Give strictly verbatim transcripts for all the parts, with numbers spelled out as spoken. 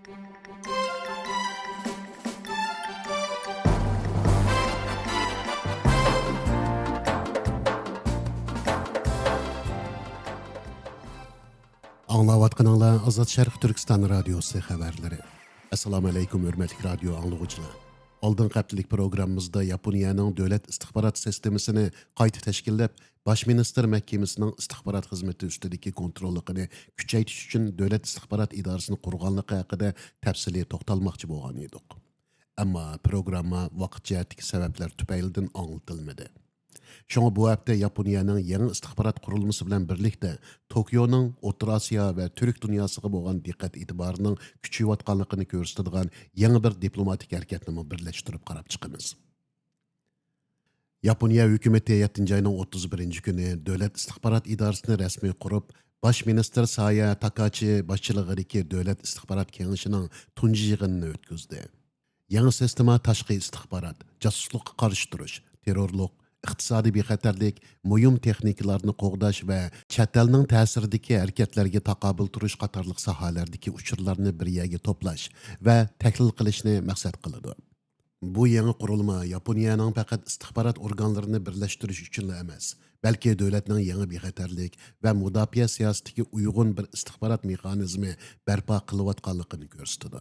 ئاڭلاۋاتقىنىڭلار ئازاد شەرق تۈركىستان رادىيوسى خەۋەرلىرى. ئەسسالامۇ ئەلەيكۇم، ھۆرمەتلىك رادىيو ئاڭلىغۇچىلار. ئالدىنقى ھەپتىلىك پروگراممىمىزدا ياپونىيەنىڭ دۆلەت ئىستىخبارات سىستېمىسىنى قايتا تەشكىللەپ، باش مىنىستىر مەھكىمىسىنىڭ ئىستىخبارات خىزمىتى ئۈستىدىكى كونتروللۇقىنى كۈچەيتىش ئۈچۈن دۆلەت ئىستىخبارات ئىدارىسىنى قۇرغانلىقى ھەققىدە تەپسىلىي توختالماقچى بولغان ئىدۇق. ئەمما پروگرامما ۋاقىت جەھەتتىكى سەۋەبلەر تۈپەيلىدىن ئاڭلىتىلمىدى. شۇڭا بۇ ھەپتە ياپونىيەنىڭ يېڭى ئىستىخبارات قۇرۇلمىسى بىلەن بىرلىكتە توكيونىڭ ئوتتۇرا ئاسىيا ۋە تۈرك دۇنياسىغا بولغان دىققەت ئېتىبارىنىڭ كۈچىيىۋاتقانلىقىنى كۆرسىتىدىغان يېڭى بىر دىپلوماتىك ھەرىكەتنىمۇ بىرلەشتۈرۈپ قاراپ چىقىمىز. ياپونىيە ھۆكۈمىتى يەتتىنچى ئاينىڭ ئوتتۇز بىرىنچى كۈنى دۆلەت ئىستىخبارات ئىدارىسىنى رەسمىي قۇرۇپ، باش مىنىستىر سايا تاكاچى باشچىلىقىدىكى دۆلەت ئىستىخبارات كېڭىشىنىڭ تۇنجى يىغىنىنى ئۆتكۈزدى. يېڭى سىستېما تاشقى ئىستىخبارات، جاسۇسلۇققا قارشى تۇرۇش، تېررورلۇق، ئىقتىسادىي بىخەتەرلىك، مۇھىم تېخنىكىلارنى قوغداش ۋە چەت ئەلنىڭ تەسىرىدىكى ھەرىكەتلەرگە تاقابىل تۇرۇش قاتارلىق ساھەلەردىكى ئۇچۇرلارنى بىر يەرگە توپلاش ۋە تەھلىل قىلىشنى مەقسەت قىلىدۇ. بۇ يېڭى قۇرۇلما ياپونىيەنىڭ پەقەت ئىستىخبارات ئورگانلىرىنى بىرلەشتۈرۈش ئۈچۈنلا ئەمەس، بەلكى دۆلەتنىڭ يېڭى بىخەتەرلىك ۋە مۇداپىئە سىياسىتىگە ئۇيغۇن بىر ئىستىخبارات مېخانىزمى بەرپا قىلىۋاتقانلىقىنى كۆرسىتىدۇ.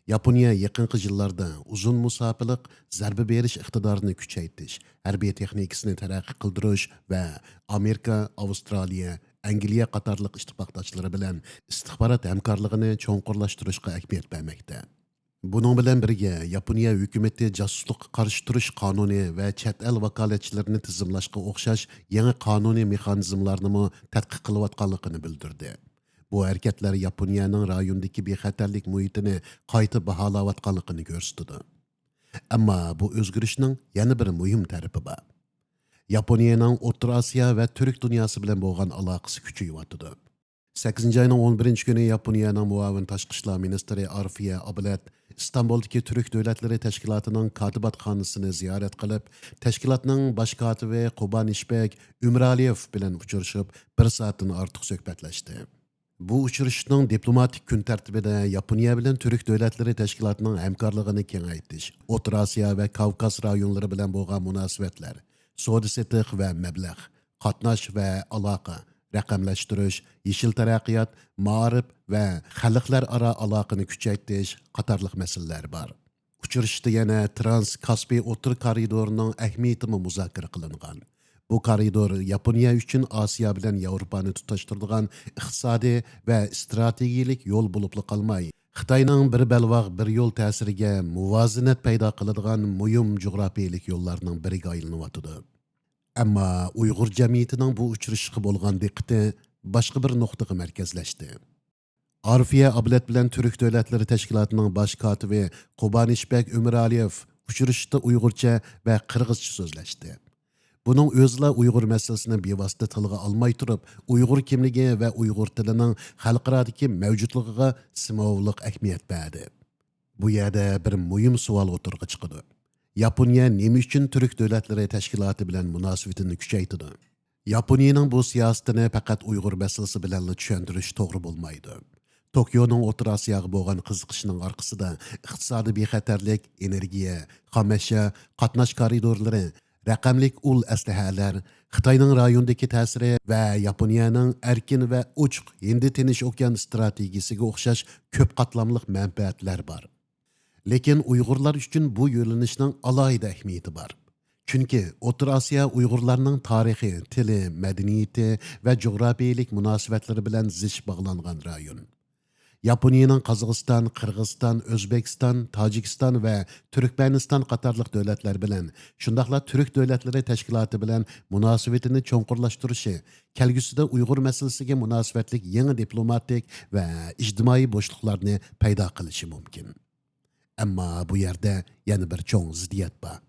ياپونىيە يېقىنقى يىللاردا ئۇزۇن مۇساپىلىق زەربە بېرىش ئىقتىدارىنى كۈچەيتىش، ھەربىي تېخنىكىسىنى تەرەققىي قىلدۇرۇش ۋە ئامېرىكا، ئاۋسترالىيە، ئەنگلىيە قاتارلىق ئىتتىپاقداشلىرى بىلەن ئىستىخبارات ھەمكارلىقىنى چوڭقۇرلاشتۇرۇشقا ئەھمىيەت بەرمەكتە. بۇنىڭ بىلەن بىرگە، ياپونىيە ھۆكۈمىتى جاسۇسلۇققا قارشى تۇرۇش قانۇنى ۋە چەت ئەل ۋاكالەتچىلىرىنى تىزىملاشقا ئوخشاش يېڭى قانۇنىي مېخانىزملارنىمۇ تەتقىق قىلىۋاتقانلىقىنى بىلدۈردى. بۇ ھەرىكەتلەر ياپونىيەنىڭ رايوندىكى بىخەتەرلىك مۇھىتىنى قايتا باھالاۋاتقانلىقىنى كۆرسىتىدۇ. ئەمما بۇ ئۆزگىرىشنىڭ يەنە بىر مۇھىم تەرىپى بار. ياپونىيەنىڭ ئوتتۇرا ئاسىيا ۋە تۈرك دۇنياسى بىلەن بولغان ئالاقىسى كۈچىيىۋاتىدۇ. سەككىزىنچى ئاينىڭ ئون بىرىنچى كۈنى ياپونىيەنىڭ مۇئاۋىن تاشقى ئىشلار مىنىستىرى ئارفىيە ئابلەت ئىستانبۇلدىكى تۈرك دۆلەتلىرى تەشكىلاتىنىڭ كاتىباتخانىسىنى زىيارەت قىلىپ، تەشكىلاتنىڭ باش كاتىپى قوبانىشبېك ئۆمرالىيېف بىلەن ئۇچرىشىپ، بىر سائەتتىن ئارتۇق سۆھبەتلەشتى. بۇ ئۇچرىشىشنىڭ دىپلوماتىك كۈن تەرتىپىدە ياپونىيە بىلەن تۈرك دۆلەتلىرى تەشكىلاتىنىڭ ھەمكارلىقىنى كېڭەيتىش، ئوتتۇرا ئاسىيا ۋە كاۋكاز رايونلىرى بىلەن بولغان مۇناسىۋەتلەر، سودا سېتىق ۋە مەبلەغ، قاتناش ۋە ئالاقە، رەقەملەشتۈرۈش، يېشىل تەرەققىيات، مائارىپ ۋە خەلقلەر ئارا ئالاقىنى كۈچەيتىش قاتارلىق مەسىلىلەر بار. ئۇچرىشىشتا يەنە ترانس كاسپىي ئوتتۇرا كارىدورىنىڭ ئەھمىيىتىمۇ مۇزاكىرە قىلىنغان. بۇ كارىدور ياپونىيە ئۈچۈن ئاسىيا بىلەن ياۋروپانى تۇتاشتۇرىدىغان ئىقتىسادىي ۋە ئىستراتېگىيىلىك يول بولۇپلا قالماي، خىتاينىڭ بىر بەلباغ، بىر يول تەسىرىگە مۇۋازىنەت پەيدا قىلىدىغان مۇھىم جۇغراپىيىلىك يوللارنىڭ بىرىگە ئايلىنىۋاتىدۇ. ئەمما ئۇيغۇر جەمئىيىتىنىڭ بۇ ئۇچرىشىشقا بولغان دىققىتى باشقا بىر نۇقتىغا مەركەزلەشتى. ئارفىيە ئابلەت بىلەن تۈرك دۆلەتلىرى تەشكىلاتىنىڭ باش كاتىپى قوبانىشبەك ئۆمرالىيېف ئۇچرىشىشتا ئۇيغۇرچە ۋە قىرغىزچە سۆزلەشتى. بۇنىڭ ئۆزىلا ئۇيغۇر مەسىلىسىنى بىۋاسىتە تىلغا ئالماي تۇرۇپ، ئۇيغۇر كىملىكى ۋە ئۇيغۇر تىلىنىڭ خەلقئارادىكى مەۋجۇتلۇقىغا سىمۋوللۇق ئەھمىيەت بەردى. بۇ يەردە بىر مۇھىم سوئال ئوتتۇرىغا چىقىدۇ. ياپونىيە نېمە ئۈچۈن تۈرك دۆلەتلىرى تەشكىلاتى بىلەن مۇناسىۋىتىنى كۈچەيتىدۇ؟ ياپونىيىنىڭ بۇ سىياسىتىنى پەقەت ئۇيغۇر مەسىلىسى بىلەنلا چۈشەندۈرۈش توغرا بولمايدۇ. توكيونىڭ ئوتتۇرا ئاسىياغا بولغان قىزىقىشىنىڭ ئارقىسىدا ئىقتىسادىي بىخەتەرلىك، ئېنېرگىيە، خامەشيا، قاتناش كارىدورلىرى، رەقەملىك ئۇل ئەسلىھەلەر، خىتاينىڭ رايوندىكى تەسىرى ۋە ياپونىيەنىڭ ئەركىن ۋە ئوچۇق ھىندى تىنچ ئوكيان ئىستراتېگىيىسىگە ئوخشاش كۆپ قاتلاملىق مەنپەئەتلەر بار. لېكىن ئۇيغۇرلار ئۈچۈن بۇ يۆنىلىشنىڭ ئالاھىدە ئەھمىيىتى بار. چۈنكى ئوتتۇرا ئاسىيا ئۇيغۇرلارنىڭ تارىخى، تىلى، مەدەنىيىتى ۋە جۇغراپىيىلىك مۇناسىۋەتلىرى بىلەن زىچ باغلانغان رايون. ياپونىيىنىڭ قازاقىستان، قىرغىزىستان، ئۆزبېكىستان، تاجىكىستان ۋە تۈركمەنىستان قاتارلىق دۆلەتلەر بىلەن، شۇنداقلا تۈرك دۆلەتلىرى تەشكىلاتى بىلەن مۇناسىۋىتىنى چوڭقۇرلاشتۇرۇشى كەلگۈسىدە ئۇيغۇر مەسىلىسىگە مۇناسىۋەتلىك يېڭى دىپلوماتىك ۋە ئىجتىمائىي بوشلۇقلارنى پەيدا قىلىشى مۇمكىن. ئەمما بۇ يەردە يەنە بىر چوڭ زىددىيەت بار.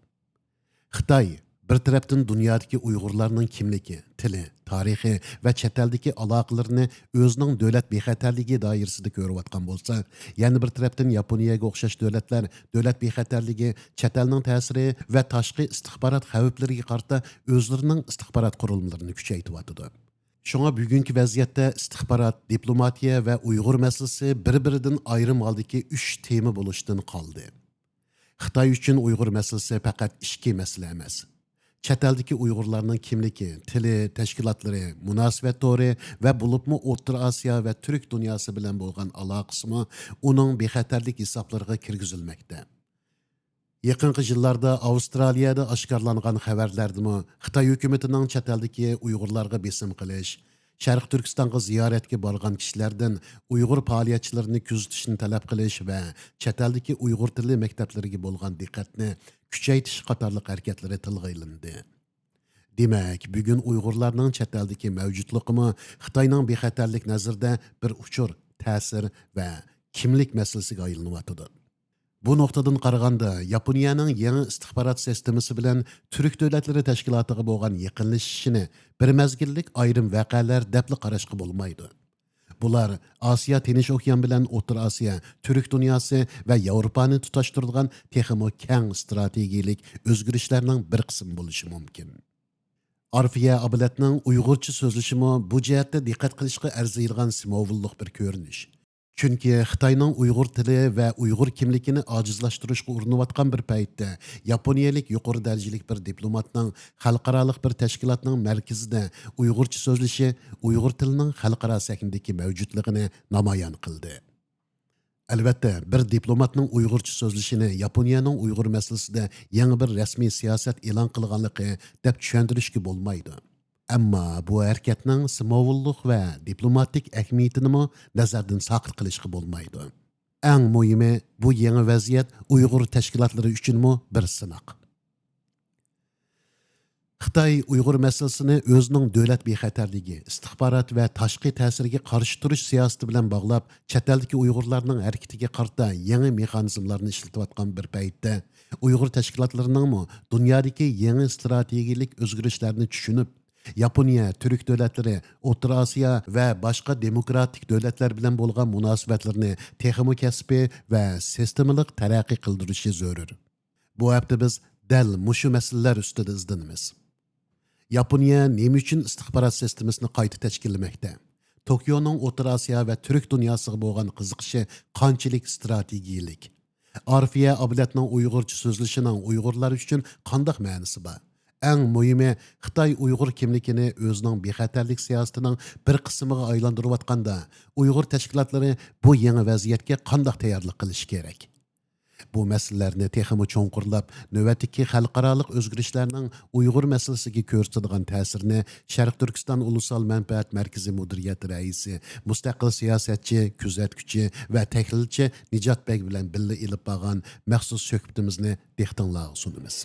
خىتاي بىر تەرەپتىن دۇنيادىكى ئۇيغۇرلارنىڭ كىملىكى، تىلى، تارىخى ۋە چەت ئەلدىكى ئالاقىلىرىنى ئۆزىنىڭ دۆلەت بىخەتەرلىكى دائىرىسىدە كۆرۈۋاتقان بولسا، يەنە بىر تەرەپتىن ياپونىيەگە ئوخشاش دۆلەتلەر دۆلەت بىخەتەرلىكى، چەت ئەلنىڭ تەسىرى ۋە تاشقى ئىستىخبارات خەۋپلىرىگە قارىتا ئۆزلىرىنىڭ ئىستىخبارات قۇرۇلمىلىرىنى كۈچەيتىۋاتىدۇ. شۇڭا بۈگۈنكى ۋەزىيەتتە ئىستىخبارات، دىپلوماتىيە ۋە ئۇيغۇر مەسىلىسى بىر-بىرىدىن ئايرىم ھالدىكى ئۈچ تېما بولۇشتىن قالدى. خىتاي ئۈچۈن ئۇيغۇر مەسىلىسى پەقەت ئىچكى مەسىلە ئەمەس. چەت ئەلدىكى ئۇيغۇرلارنىڭ كىملىكى، تىلى، تەشكىلاتلىرى، مۇناسىۋەت تورى ۋە بولۇپمۇ ئوتتۇرا ئاسىيا ۋە تۈرك دۇنياسى بىلەن بولغان ئالاقىسىمۇ ئۇنىڭ بىخەتەرلىك ھېسابلىرىغا كىرگۈزۈلمەكتە. يېقىنقى يىللاردا ئاۋسترالىيەدە ئاشكارىلانغان خەۋەرلەردىمۇ خىتاي ھۆكۈمىتىنىڭ چەت ئەلدىكى ئۇيغۇرلارغا بېسىم قىلىش، شەرقىي تۈركىستانغا زىيارەتكە بارغان كىشىلەردىن ئۇيغۇر پائالىيەتچىلىرىنى كۆزىتىشنى تەلەپ قىلىش ۋە چەت ئەلدىكى ئۇيغۇر تىلى مەكتەپلىرىگە بولغان دىققەتنى كۈچەيتىش قاتارلىق ھەرىكەتلىرى تىلغا ئېلىندى. دېمەك، بۈگۈن ئۇيغۇرلارنىڭ چەت ئەلدىكى مەۋجۇتلۇقىمۇ خىتاينىڭ بىخەتەرلىك نەزىرىدە بىر ئۇچۇر، تەسىر ۋە كىملىك مەسىلىسىگە ئايلىنىۋاتىدۇ. بۇ نۇقتىدىن قارىغاندا، ياپونىيەنىڭ يېڭى ئىستىخبارات سىستېمىسى بىلەن تۈرك دۆلەتلىرى تەشكىلاتىغا بولغان يېقىنلىشىشىنى بىر مەزگىللىك ئايرىم ۋەقەلەر دەپلا قاراشقا بولمايدۇ. بۇلار ئاسىيا تىنچ ئوكيان بىلەن ئوتتۇرا ئاسىيا، تۈرك دۇنياسى ۋە ياۋروپانى تۇتاشتۇرىدىغان تېخىمۇ كەڭ ئىستراتېگىيەلىك ئۆزگىرىشلەرنىڭ بىر قىسمى بولۇشى مۇمكىن. ئارفىيە ئابلەتنىڭ ئۇيغۇرچە سۆزلىشىمۇ بۇ جەھەتتە دىققەت قىلىشقا ئەرزىيدىغان سىمۋوللۇق بىر كۆرۈنۈش. چۈنكى خىتاينىڭ ئۇيغۇر تىلى ۋە ئۇيغۇر كىملىكىنى ئاجىزلاشتۇرۇشقا ئۇرۇنۇۋاتقان بىر پەيتتە، ياپونىيەلىك يۇقىرى دەرىجىلىك بىر دىپلوماتنىڭ خەلقئارالىق بىر تەشكىلاتنىڭ مەركىزىدە ئۇيغۇرچە سۆزلىشى ئۇيغۇر تىلىنىڭ خەلقئارا سەھنىدىكى مەۋجۇتلۇقىنى نامايان قىلدى. ئەلۋەتتە، بىر دىپلوماتنىڭ ئۇيغۇرچە سۆزلىشىنى ياپونىيەنىڭ ئۇيغۇر مەسىلىسىدە يېڭى بىر رەسمىي سىياسەت ئېلان قىلغانلىقى دەپ چۈشەندۈرۈشكە بولمايدۇ. ئەمما بۇ ھەرىكەتنىڭ سىمۋوللۇق ۋە دىپلوماتىك ئەھمىيىتىنىمۇ نەزەردىن ساقىت قىلىشقا بولمايدۇ. ئەڭ مۇھىمى، بۇ يېڭى ۋەزىيەت ئۇيغۇر تەشكىلاتلىرى ئۈچۈنمۇ بىر سىناق. خىتاي ئۇيغۇر مەسىلىسىنى ئۆزىنىڭ دۆلەت بىخەتەرلىكى، ئىستىخبارات ۋە تاشقى تەسىرگە قارشى تۇرۇش سىياسىتى بىلەن باغلاپ، چەت ئەلدىكى ئۇيغۇرلارنىڭ ھەرىكىتىگە قارىتا يېڭى مېخانىزملارنى ئىشلىتىۋاتقان بىر پەيتتە، ئۇيغۇر تەشكىلاتلىرىنىڭمۇ دۇنيادىكى يېڭى ئىستراتېگىيەلىك ئۆزگىرىشلەرنى چۈشىنىپ، ياپونىيە، تۈرك دۆلەتلىرى، ئوتتۇرا ئاسىيا ۋە باشقا دېموكراتىك دۆلەتلەر بىلەن بولغان مۇناسىۋەتلىرىنى تېخىمۇ كەسپىي ۋە سىستېمىلىق تەرەققىي قىلدۇرۇشى زۆرۈر. بۇ ھەپتە بىز دەل مۇشۇ مەسىلىلەر ئۈستىدە ئىزدىنىمىز. ياپونىيە نېمە ئۈچۈن ئىستىخبارات سىستېمىسىنى قايتا تەشكىللىمەكتە؟ توكيونىڭ ئوتتۇرا ئاسىيا ۋە تۈرك دۇنياسىغا بولغان قىزىقىشى قانچىلىك ئىستراتېگىيەلىك؟ ئارفىيە ئابلەتنىڭ ئۇيغۇرچە سۆزلىشىنىڭ ئۇيغۇرلار ئۈچۈن قانداق مەنىسى بار؟ ئەڭ مۇھىمى، خىتاي ئۇيغۇر كىملىكىنى ئۆزىنىڭ بىخەتەرلىك سىياسىتىنىڭ بىر قىسمىغا ئايلاندۇرۇۋاتقاندا، ئۇيغۇر تەشكىلاتلىرى بۇ يېڭى ۋەزىيەتكە قانداق تەييارلىق قىلىشى كېرەك؟ بۇ مەسىلىلەرنى تېخىمۇ چوڭقۇرلاپ، نۆۋەتتىكى خەلقئارالىق ئۆزگىرىشلەرنىڭ ئۇيغۇر مەسىلىسىگە كۆرسىتىدىغان تەسىرىنى شەرقىي تۈركىستان ئۇلۇسۋال مەنپەئەت مەركىزى مۇدىرىيەت رەئىسى، مۇستەقىل سىياسەتچى، كۆزەتكۈچى ۋە تەھلىلچى نىجات بەگ بىلەن بىللە ئېلىپ بارغان مەخسۇس سۆھبىتىمىزنى دىققىتىڭلارغا سۇنىمىز.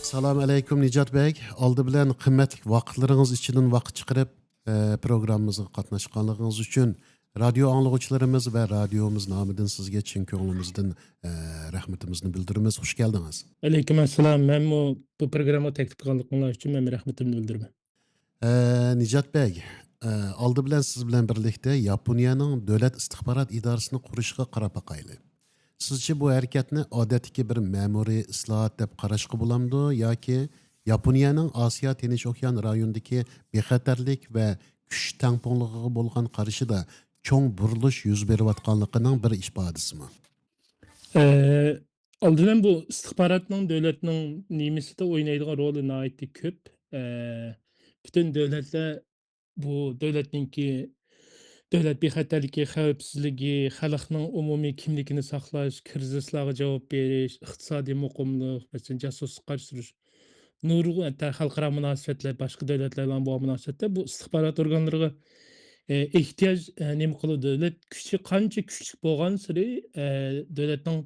سالام ئەلەيكۇم، نىجات بەگ. ئالدى بىلەن قىممەتلىك ۋاقىتلىرىڭىز ئىچىدىن ۋاقىت چىقىرىپ، ئە، پروگراممىمىزغا قاتناشقانلىقىڭىز ئۈچۈن رادىيو ئاڭلىغۇچىلىرىمىز ۋە رادىيومىز نامىدىن سىزگە چىن كۆڭلىمىزدىن، ئە، رەھمىتىمىزنى بىلدۈرىمىز. خۇش كەلدىڭىز. ئەلەيكۇم ئەسسالام. مەنمۇ بۇ پروگراممىغا تەكلىپ قىلغانلىقىڭلار ئۈچۈن مەنمۇ رەھمىتىمنى بىلدۈرىمەن. ئە، نىجات بەگ، ئە، ئالدى بىلەن سىز بىلەن بىرلىكتە ياپونىيەنىڭ دۆلەت ئىستىخبارات ئىدارىسىنى قۇرۇشىغا قاراپ باقايلى. سىزچە بۇ ھەرىكەتنى ئادەتتىكى بىر مەمۇرىي ئىسلاھات دەپ قاراشقا بولامدۇ ياكى ياپونىيەنىڭ ئاسىيا تىنچ ئوكيان رايونىدىكى بىخەتەرلىك ۋە كۈچ تەڭپۇڭلۇقىغا بولغان قارىشىدا چوڭ بۇرۇلۇش يۈز بېرىۋاتقانلىقىنىڭ بىر ئىپادىسىمۇ؟ ئە، ئالدىدىن بۇ ئىستىخباراتنىڭ دۆلەتنىڭ نېمىسىدە ئوينايدىغان رولى ناھايىتى كۆپ. ئە، پۈتۈن دۆلەتلەر بۇ دۆلەتنىڭكى دۆلەت بىخەتەرلىكى، خەۋپسىزلىكى، خەلقنىڭ ئومۇمىي كىملىكىنى ساقلاش، كىرىزىسلارغا جاۋاب بېرىش، ئىقتىسادىي مۇقىملىق، مەسىلەن، جاسۇسلۇققا قارشى تۇرۇش، نۇرغۇن ھەتتا خەلقئارا مۇناسىۋەتلەر، باشقا دۆلەتلەر بىلەن بولغان مۇناسىۋەتلەر بۇ ئىستىخبارات ئورگانلىرىغا، ئە، ئېھتىياج، ئە، نېمە قىلىدۇ؟ دۆلەت كۈچى قانچە كۈچلۈك بولغانسېرى، ئە، دۆلەتنىڭ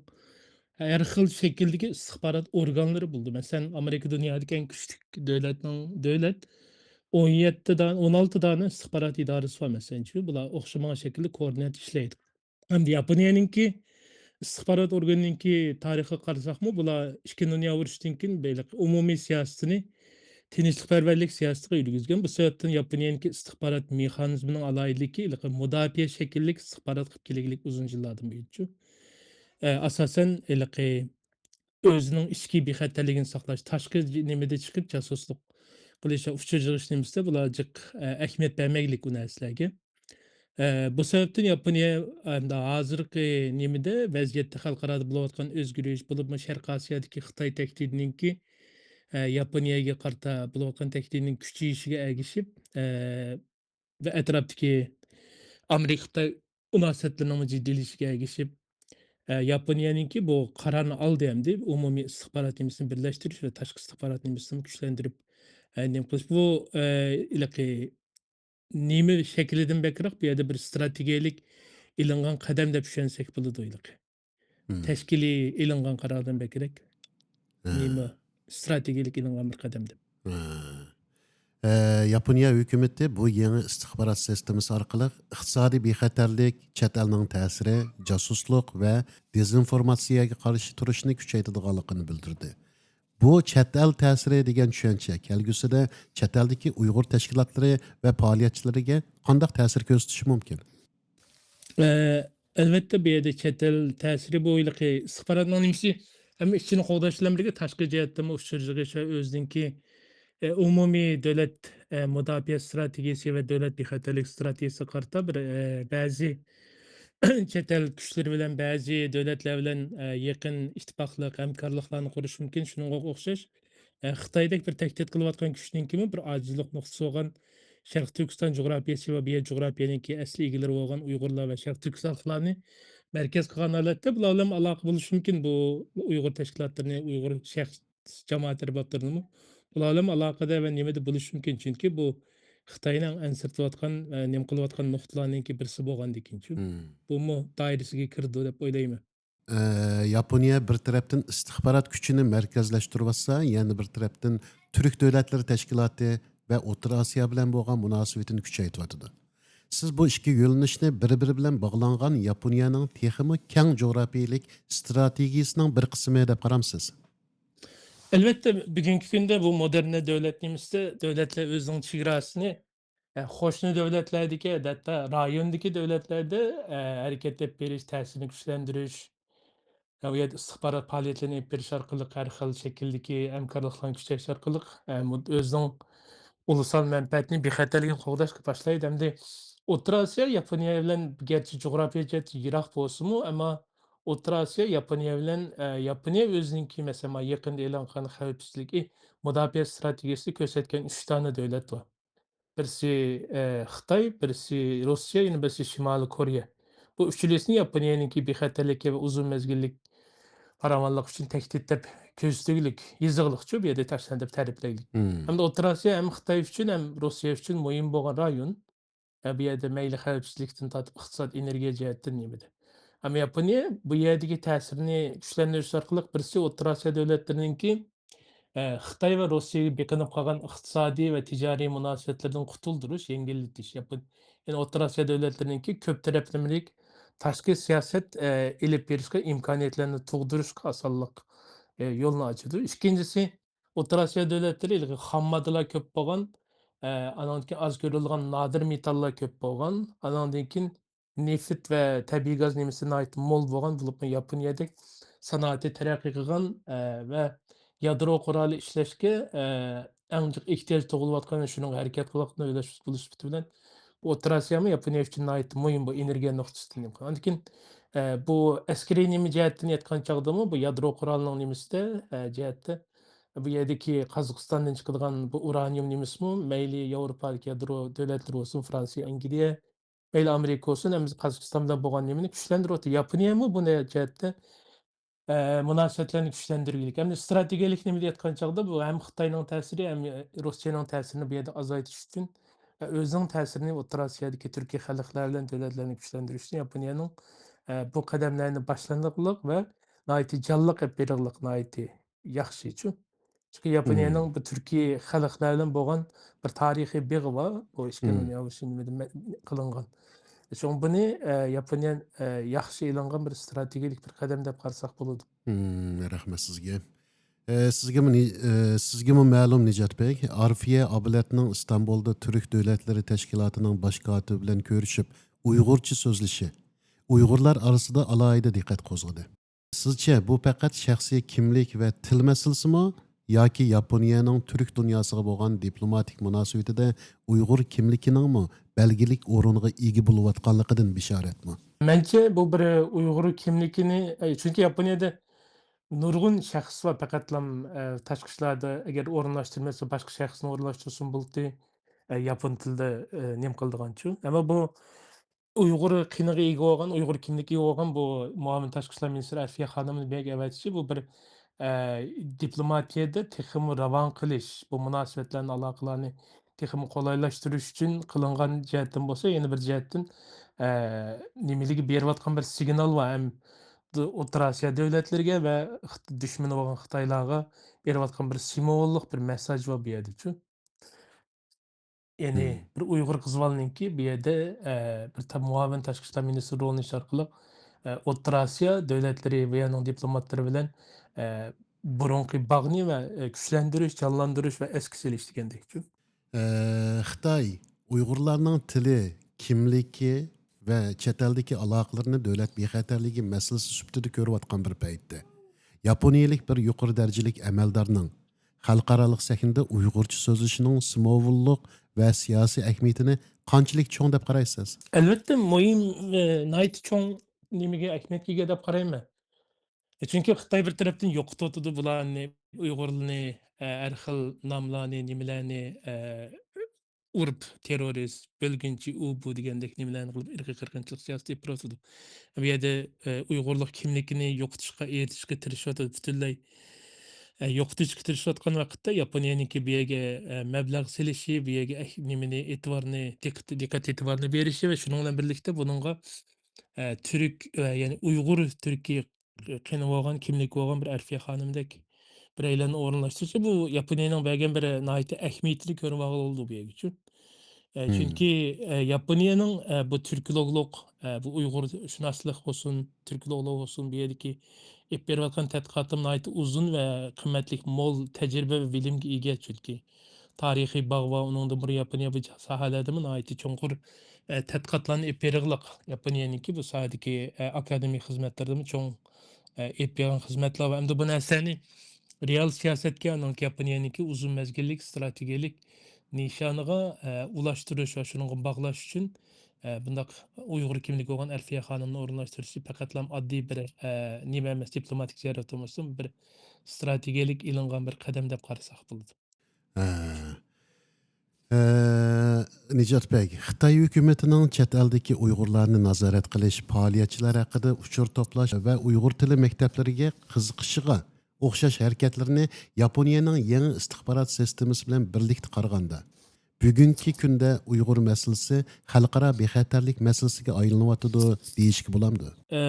ھەر خىل شەكىلدىكى ئىستىخبارات ئورگانلىرى بولىدۇ. مەسىلەن، ئامېرىكا دۇنيادىكى ئەڭ كۈچلۈك دۆلەتنىڭ، دۆلەت ئون يەتتە دانە، ئون ئالتە دانە ئىستىخبارات ئىدارىسى بار، مەسىلەنچۇ. بۇلار ئوخشىمىغان شەكىلدە كوئوردىنات ئىشلەيدۇ. ئەمدى ياپونىيەنىڭكى ئىستىخبارات ئورگىنىنىڭكى تارىخىغا قارىساقمۇ، بۇلار ئىككىنچى دۇنيا ئۇرۇشىدىن كېيىن بېلىق ئومۇمىي سىياسىتىنى تىنچلىقپەرۋەرلىك سىياسىتىگە يۈرگۈزگەن. بۇ سەۋەبتىن ياپونىيەنىڭكى ئىستىخبارات مېخانىزمىنىڭ ئالاھىدىلىكى ھېلىقى مۇداپىئە شەكىللىك ئىستىخبارات قىلىپ كېلىگلىك ئۇزۇن يىللاردىن بۇيانچۇ. ئە، ئاساسەن، ھېلىقى ئۆزىنىڭ ئىچكى بىخەتەرلىكىنى ساقلاش، تاشقى ج-، نېمىدە چىقىپ جاسۇسلۇق قىلىش، ئۇچۇر يىغىش نېمىسىدە بۇلار جىق، ئە، ئەھمىيەت بەرمەيلىك ئۇ نەرسىلەرگە. ئە، بۇ سەۋەبتىن ياپونىيە ئەمدى ھازىرقى نېمىدە، ۋەزىيەتتە خەلقئارادا بولۇۋاتقان ئۆزگىرىش، بولۇپمۇ شەرقىي ئاسىيادىكى خىتاي تەھدىتىنىڭكى، ئە، ياپونىيەگە قارىتا بولۇۋاتقان تەھدىتىنىڭ كۈچىيىشىگە ئەگىشىپ، ئە، ۋە ئەتراپتىكى ئامېرىكا-خىتاي مۇناسىۋەتلىرىنىڭمۇ جىددىيلىشىشىگە ئەگىشىپ، ئە، ياپونىيەنىڭكى بۇ قارارنى ئالدى ھەمدە ئومۇمىي ئىستىخبارات نېمىسىنى بىرلەشتۈرۈش ۋە تاشقى ئىستىخبارات نېمىسىنى كۈچلەندۈرۈپ، ئە، نېمە قىلىش. بۇ، ئە، ھېلىقى نېمە شەكلىدىن بەكرەك، بۇ يەردە بىر ئىستراتېگىيەلىك ئېلىنغان قەدەم دەپ چۈشەنسەك بولىدۇ ھېلىقى. مم. تەشكىلىي ئېلىنغان قارارىدىن بەكرەك، ھە. نېمە، ئىستراتېگىيەلىك ئېلىنغان بىر قەدەم دەپ. ھە. ئە، ياپونىيە ھۆكۈمىتى بۇ يېڭى ئىستىخبارات سىستېمىسى ئارقىلىق ئىقتىسادىي بىخەتەرلىك، چەت ئەلنىڭ تەسىرى، جاسۇسلۇق ۋە دېزىنفورماتسىيەگە قارشى تۇرۇشنى كۈچەيتىدىغانلىقىنى بىلدۈردى. بۇ چەت ئەل تەسىرى دېگەن چۈشەنچە كەلگۈسىدە چەت ئەلدىكى ئۇيغۇر تەشكىلاتلىرى ۋە پائالىيەتچىلىرىگە قانداق تەسىر كۆرسىتىشى مۇمكىن؟ ئە، ئەلۋەتتە، بۇ يەردە چەت ئەل تەسىرى بۇ ھېلىقى ئىستىخباراتنىڭ نېمىسى، ھەممە ئىچىنى قوغداش بىلەن بىرگە تاشقى جەھەتتىمۇ ئۇچۇر يىغىش ۋە ئۆزىنىڭكى، ئە، ئومۇمىي دۆلەت، ئە، مۇداپىئە ئىستراتېگىيەسى ۋە دۆلەت بىخەتەرلىك ئىستراتېگىيەسىگە قارىتا بىر، ئە، بەزى چەت ئەل كۈچلىرى بىلەن، بەزى دۆلەتلەر بىلەن، ئە، يېقىن ئىتتىپاقلىق، ھەمكارلىقلارنى قۇرۇش مۇمكىن. شۇنىڭغا ئوخشاش، ئە، خىتايدەك بىر تەھدىت قىلىۋاتقان كۈچنىڭكىمۇ بىر ئاجىزلىق نۇقتىسى بولغان شەرقىي تۈركىستان جۇغراپىيەسى ۋە بۇ يەر جۇغراپىيەنىڭكى ئەسلى ئىگىلىرى بولغان ئۇيغۇرلار ۋە شەرقىي تۈركىستان خەلقلىرىنى مەركەز قىلغان ھالەتتە بۇلار بىلەن ئالاقە بولۇشى مۇمكىن. بۇ ئۇيغۇر تەشكىلاتلىرىنى، ئۇيغۇر شەخس جامائەت ئەربابلىرىنىمۇ بۇلار بىلەن ئالاقىدە ۋە نېمىدە بولۇشى مۇمكىن. چۈنكى بۇ خىتاينىڭ ئەنسىرىتىۋاتقان، ئە، نېمە قىلىۋاتقان نۇقتىلارنىڭكى بىرسى بولغاندىكىنچۇ. مم. بۇمۇ دائىرىسىگە كىرىدۇ دەپ ئويلايمەن. ئە، ياپونىيە بىر تەرەپتىن ئىستىخبارات كۈچىنى مەركەزلەشتۈرۈۋاتسا، يەنە بىر تەرەپتىن تۈرك دۆلەتلىرى تەشكىلاتى ۋە ئوتتۇرا ئاسىيا بىلەن بولغان مۇناسىۋىتىنى كۈچەيتىۋاتىدۇ. سىز بۇ ئىككى يۆنىلىشنى بىر-بىرى بىلەن باغلانغان ياپونىيەنىڭ تېخىمۇ كەڭ جۇغراپىيىلىك ئىستراتېگىيىسىنىڭ بىر قىسمى دەپ قارامسىز؟ ئەلۋەتتە، بۈگۈنكى كۈندە بۇ مودېرنە دۆلەت نېمىسىدە دۆلەتلەر ئۆزىنىڭ چېگراسىنى، ئە، قوشنا دۆلەتلەردىكى، ھەتتا رايوندىكى دۆلەتلەردە، ئە، ھەرىكەت ئېلىپ بېرىش، تەسىرىنى كۈچلەندۈرۈش، ئە، ئۇ يەردە ئىستىخبارات پائالىيەتلىرىنى ئېلىپ بېرىش ئارقىلىق، ھەر خىل شەكىلدىكى ھەمكارلىقلارنى كۈچەيتىش ئارقىلىق، ئە، مۇ-، ئۆزىنىڭ ئۇلۇسال مەنپەئەتىنى، بىخەتەرلىكىنى قوغداشقا باشلايدۇ. ئەمدى ئوتتۇرا ئاسىيا ياپونىيە بىلەن گەرچە جۇغراپىيە جەھەتتىن يىراق بولسىمۇ، ئەمما ئوتتۇرا ئاسىيا ياپونىيە بىلەن، ئە، ياپونىيە ئۆزىنىڭكى، مەسىلەن، مانا يېقىندا ئېلان قىلغان خەۋپسىزلىك، ئى، مۇداپىئە ئىستراتېگىيەسىدە كۆرسەتكەن ئۈچ دانە دۆلەت بار. بىرسى، ئە، خىتاي، بىرسى روسىيە، يەنە بىرسى شىمالىي كورېيە. بۇ ئۈچىلىسىنى ياپونىيەنىڭكى بىخەتەرلىكى ۋە ئۇزۇن مەزگىللىك پاراۋانلىق ئۈچۈن تەھدىت دەپ كۆرسىتىگۈلۈك، يېزىقلىقچۇ، بۇ يەردە تاشلىنىپ تەرىپلەيلىك. مم. ھەمدە ئوتتۇرا ئاسىيا ھەم خىتاي ئۈچۈن، ھەم روسىيە ئۈچۈن مۇھىم بولغان رايون. ھە، بۇ يەردە مەيلى خەۋپسىزلىكتىن تارتىپ ئىقتىساد، ئېنېرگىيە جەھەتتىن نېمىدە. ئەمما ياپونىيە بۇ يەردىكى تەسىرىنى كۈچلەندۈرۈش ئارقىلىق بىرسى ئوتتۇرا ئاسىيا دۆلەتلىرىنىڭكى، ئە، خىتاي ۋە روسىيەگە بېقىنىپ قالغان ئىقتىسادىي ۋە تىجارىي مۇناسىۋەتلىرىدىن قۇتۇلدۇرۇش، يەڭگىللىتىش. ياپون-، يەنى ئوتتۇرا ئاسىيا دۆلەتلىرىنىڭكى كۆپ تەرەپلىمىلىك تاشقى سىياسەت، ئە، ئېلىپ بېرىشقا ئىمكانىيەتلەرنى تۇغدۇرۇشقا ئاسانلىق، ئە، يولنى ئاچىدۇ. ئىككىنچىسى، ئوتتۇرا ئاسىيا دۆلەتلىرى ھېلىقى خام ماددىلار كۆپ بولغان، ئە، ئانىڭدىن كېيىن ئاز كۆرۈلىدىغان نادىر مېتاللار كۆپ بولغان، ئانىڭدىن كېيىن نېفىت ۋە تەبىئىي گاز نېمىسى ناھايىتى مول بولغان، بولۇپمۇ ياپونىيەدەك سانائىتى تەرەققىي قىلغان، ئە، ۋە يادرو قورالى ئىشلەشكە، ئە، ئەڭ جىق ئېھتىياج تۇغۇلۇۋاتقان، شۇنىڭغا ھەرىكەت قىلىۋاتقان دۆلەت بولۇش سۈپىتى بىلەن بۇ ئوتتۇرا ئاسىيامۇ ياپونىيە ئۈچۈن ناھايىتى مۇھىم، بۇ ئېنېرگىيە نۇقتىسىدىن. ئاندىن كېيىن، ئە، بۇ ئەسكىرىي نېمە جەھەتتىن ئېيتقان چاغدىمۇ، بۇ يادرو قورالىنىڭ نېمىسىدە، ئە، جەھەتتە، بۇ يەردىكى قازاقىستاندىن چىقىدىغان بۇ ئۇرانىيۇم نېمىسىمۇ، مەيلى ياۋروپادىكى يادرو دۆلەتلىرى بولسۇن، فرانسىيە، ئەنگلىيە، مەيلى ئامېرىكا بولسۇن، ھەممىسى قازاقىستان بىلەن بولغان نېمىنى كۈچلەندۈرۈۋاتىدۇ. ياپونىيەمۇ بۇنى جەھەتتە، ئە، مۇناسىۋەتلەرنى كۈچلەندۈرگۈلۈك. ئەمدى ئىستراتېگىيەلىك نېمە دەيدىغان چاغدا، بۇ ھەم خىتاينىڭ تەسىرى، ھەم روسىيەنىڭ تەسىرىنى بۇ يەردە ئازايتىش ئۈچۈن، ئە، ئۆزىنىڭ تەسىرىنى ئوتتۇرا ئاسىيادىكى تۈركىي خەلقلەر بىلەن دۆلەتلەرنى كۈچلەندۈرۈشتىن ياپونىيەنىڭ، ئە، بۇ قەدەملەرنى باشلىنىقلىق ۋە ناھايىتى جانلىق ئېلىپ بېرىقلىق ناھايىتى ياخشىچۇ. چۈنكى ياپونىيەنىڭ بۇ تۈركىي خەلقلەر بىلەن بولغان بىر تارىخىي بېغى بار. بۇ ئىككى مىڭ يىل ئىچىدە مە-، قىلىنغان. شۇڭا بۇنى، ئە، ياپونىيە، ئە، ياخشى ئېلىنغان بىر ئىستراتېگىيەلىك بىر قەدەم دەپ قارىساق بولىدۇ. مم، رەھمەت سىزگە. ئە، سىزگىمۇ نى-، ئە، سىزگىمۇ مەلۇم، نىجات بەگ، ئارفىيە ئابلەتنىڭ ئىستانبۇلدا تۈرك دۆلەتلىرى تەشكىلاتىنىڭ باش كاتىپى بىلەن كۆرۈشۈپ، ئۇيغۇرچە سۆزلىشى ئۇيغۇرلار ئارىسىدا ئالاھىدە دىققەت قوزغىدى. سىزچە بۇ پەقەت شەخسىي كىملىك ۋە تىل مەسىلىسىمۇ ياكى ياپونىيەنىڭ تۈرك دۇنياسىغا بولغان دىپلوماتىك مۇناسىۋىتىدە ئۇيغۇر كىملىكىنىڭمۇ بەلگىلىك ئورۇنغا ئىگە بولۇۋاتقانلىقىدىن بېشارەتمۇ؟ مەنچە بۇ بىر ئۇيغۇر كىملىكىنى، ئە، چۈنكى ياپونىيەدە نۇرغۇن شەخس بار، پەقەتلام، ئە، تاشقى ئىشلاردا ئەگەر ئورۇنلاشتۇرمىسا باشقا شەخسنى ئورۇنلاشتۇرسىمۇ بولدى، ئە، ياپون تىلىدا، ئە، نېمە قىلىدىغانچۇ. ئەمما بۇ ئۇيغۇر قېنىغا ئىگە بولغان، ئۇيغۇر كىملىكىگە ئىگە بولغان بۇ مۇئاۋىن تاشقى ئىشلار مىنىستىرى ئەلفىيە خانىمنى بۇ يەرگە ئەۋەتىشى، بۇ بىر، ئە، دىپلوماتىيەدە تېخىمۇ راۋان قىلىش، بۇ مۇناسىۋەتلەرنى، ئالاقىلارنى تېخىمۇ قولايلاشتۇرۇش ئۈچۈن قىلىنغان جەھەتتىن بولسا، يەنە بىر جەھەتتىن، ئە، نېمىلىگە بېرىۋاتقان بىر سىگنال بار، ھەم د-، ئوتتۇرا ئاسىيا دۆلەتلىرىگە ۋە خىت-، دۈشمىنى بولغان خىتايلارغا بېرىۋاتقان بىر سىمۋوللۇق بىر مېسساژ بار بۇ يەردىچۇ. يەنى مم. بىر ئۇيغۇر قىز بالىنىڭكى بۇ يەردە، ئە، بىر تا-، مۇئاۋىن تاشقى ئىشلار مىنىستىرى رولىنى ئېلىش ئارقىلىق، ئە، ئوتتۇرا ئاسىيا دۆلەتلىرى، بۇ يەرنىڭ دىپلوماتلىرى بىلەن، ئە، بۇرۇنقى باغنى ۋە، ئە، كۈچلەندۈرۈش، جانلاندۇرۇش ۋە ئەسكە سېلىش دېگەندەكچۇ. ئە، خىتاي ئۇيغۇرلارنىڭ تىلى، كىملىكى ۋە چەت ئەلدىكى ئالاقىلىرىنى دۆلەت بىخەتەرلىكى مەسىلىسى سۈپىتىدە كۆرۈۋاتقان بىر پەيتتە، ياپونىيەلىك بىر يۇقىرى دەرىجىلىك ئەمەلدارنىڭ خەلقئارالىق سەھنىدە ئۇيغۇرچە سۆزلىشىنىڭ سىمۋوللۇق ۋە سىياسىي ئەھمىيىتىنى قانچىلىك چوڭ دەپ قارايسىز؟ ئەلۋەتتە، مۇھىم، ئە، ناھايىتى چوڭ نېمىگە، ئەھمىيەتكە ئىگە دەپ قارايمەن. ئە، چۈنكى خىتاي بىر تەرەپتىن يوقىتىۋاتىدۇ بۇلارنى، ئۇيغۇرلارنى، ئە، ھەر خىل ناملارنى، نېمىلەرنى، ئە، ئۇرۇپ، تېررورىست، بۆلگۈنچى، ئۇ، بۇ دېگەندەك نېمىلەرنى قىلىپ، ئىرقىي قىرغىنچىلىق سىياسىتى ئېلىپ بېرىۋاتىدۇ. بۇ يەردە، ئە، ئۇيغۇرلۇق كىملىكىنى يوقىتىشقا، ئېرىتىشكە تىرىشىۋاتىدۇ پۈتۈنلەي. ئە، يوقىتىشقا تىرىشىۋاتقان ۋاقىتتا ياپونىيەنىڭكى بۇ يەرگە، ئە، مەبلەغ سېلىشى، بۇ يەرگە ئەھ-، نېمىنى، ئېتىبارنى، دىققەت، دىققەت ئېتىبارنى بېرىشى ۋە شۇنىڭ بىلەن بىرلىكتە بۇنىڭغا، ئە، تۈرك، ئە، يەنى ئۇيغۇر تۈركىي قېنى بولغان، كىملىكى بولغان بىر ئەلفىيە خانىمدەك بىرەيلەننى ئورۇنلاشتۇرسا، بۇ ياپونىيەنىڭ بەرگەن بىر ناھايىتى ئەھمىيىتىنى كۆرۈۋالغىلى بولىدۇ بۇ يەرگىچۇ. ئە، مم. چۈنكى، ئە، ياپونىيەنىڭ، ئە، بۇ تۈركولوگلۇق، ئە، بۇ ئۇيغۇرشۇناسلىق بولسۇن، تۈركولوگلۇق بولسۇن، بۇ يەردىكى ئېلىپ بېرىۋاتقان تەتقىقاتىمۇ ناھايىتى ئۇزۇن ۋە قىممەتلىك، مول تەجرىبە ۋە بىلىمگە ئىگە. چۈنكى تارىخىي باغ ۋە ئۇنىڭدىن بۇرۇن ياپونىيە بۇ ساھەلەردىمۇ ناھايىتى چوڭقۇر، ئە، تەتقىقاتلارنى ئېلىپ بېرىغلىق. ياپونىيەنىڭكى بۇ ساھەدىكى، ئە، ئاكادېمىك خىزمەتلىرىدىمۇ چوڭ، ئە، ئېلىپ بېرىلگەن خىزمەتلەر ۋە ئەمدى بۇ نەرسىلەرنى رېئال سىياسەتكە، ئانىڭ ياپونىيەنىڭكى ئۇزۇن مەزگىللىك ئىستراتېگىيەلىك نىشانىغا، ئە، ئۇلاشتۇرۇش ۋە شۇنىڭغا باغلاش ئۈچۈن، ئە، بۇنداق ئۇيغۇر كىملىكى بولغان ئەلفىيە خانىمنى ئورۇنلاشتۇرۇشى پەقەتلا ئاددىي بىر، ئە، نېمە ئەمەس، دىپلوماتىك زىيارەت بولمىسۇن، بىر ئىستراتېگىيەلىك ئېلىنغان بىر قەدەم دەپ قارىساق بولىدۇ. ھە. ئە، نىجات بەگ، خىتاي ھۆكۈمىتىنىڭ چەت ئەلدىكى ئۇيغۇرلارنى نازارەت قىلىش، پائالىيەتچىلەر ھەققىدە ئۇچۇر توپلاش ۋە ئۇيغۇر تىلى مەكتەپلىرىگە قىزىقىشىغا ئوخشاش ھەرىكەتلىرىنى ياپونىيەنىڭ يېڭى ئىستىخبارات سىستېمىسى بىلەن بىرلىكتە قارىغاندا، بۈگۈنكى كۈندە ئۇيغۇر مەسىلىسى خەلقئارا بىخەتەرلىك مەسىلىسىگە ئايلىنىۋاتىدۇ دېيىشكە بولامدۇ؟ ئە،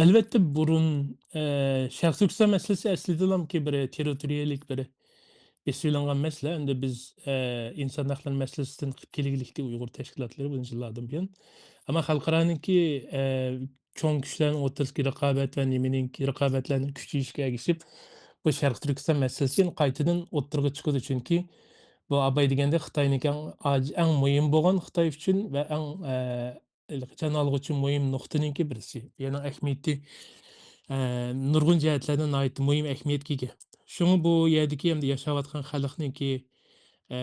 ئەلۋەتتە، بۇرۇن، ئە، شەرقىي تۈركىستان مەسىلىسى ئەسلىدىلامكى بىر تېررىتورىيەلىك بىر بېسىۋېلىنغان مەسىلە. ئەمدى بىز، ئە، ئىنسان ھەقلىرى مەسىلىسىدىن قىلىپ كېلگىلىكتى ئۇيغۇر تەشكىلاتلىرى بۇنى يىللاردىن بۇيان. ئەمما خەلقئارانىڭكى، ئە، چوڭ كۈچلەرنىڭ ئوتتۇرىسىدىكى رىقابەت ۋە نېمىنىڭكى رىقابەتلەرنىڭ كۈچىيىشىگە ئەگىشىپ، بۇ شەرقىي تۈركىستان مەسىلىسى يەنە قايتىدىن ئوتتۇرىغا چىقىدۇ. چۈنكى بۇ ئاباي دېگەندەك خىتاينىڭكى ئەڭ ئاج-، ئەڭ مۇھىم بولغان خىتاي ئۈچۈن ۋە ئەڭ، ئە، ھېلىقى جان ئالغۇچى مۇھىم نۇقتىنىڭكى بىرسى. يەنە ئەھمىيىتى، ئە، نۇرغۇن جەھەتلەردىن ناھايىتى مۇھىم ئەھمىيەتكە ئىگە. شۇڭا بۇ يەردىكى ئەمدى ياشاۋاتقان خەلقنىڭكى، ئە،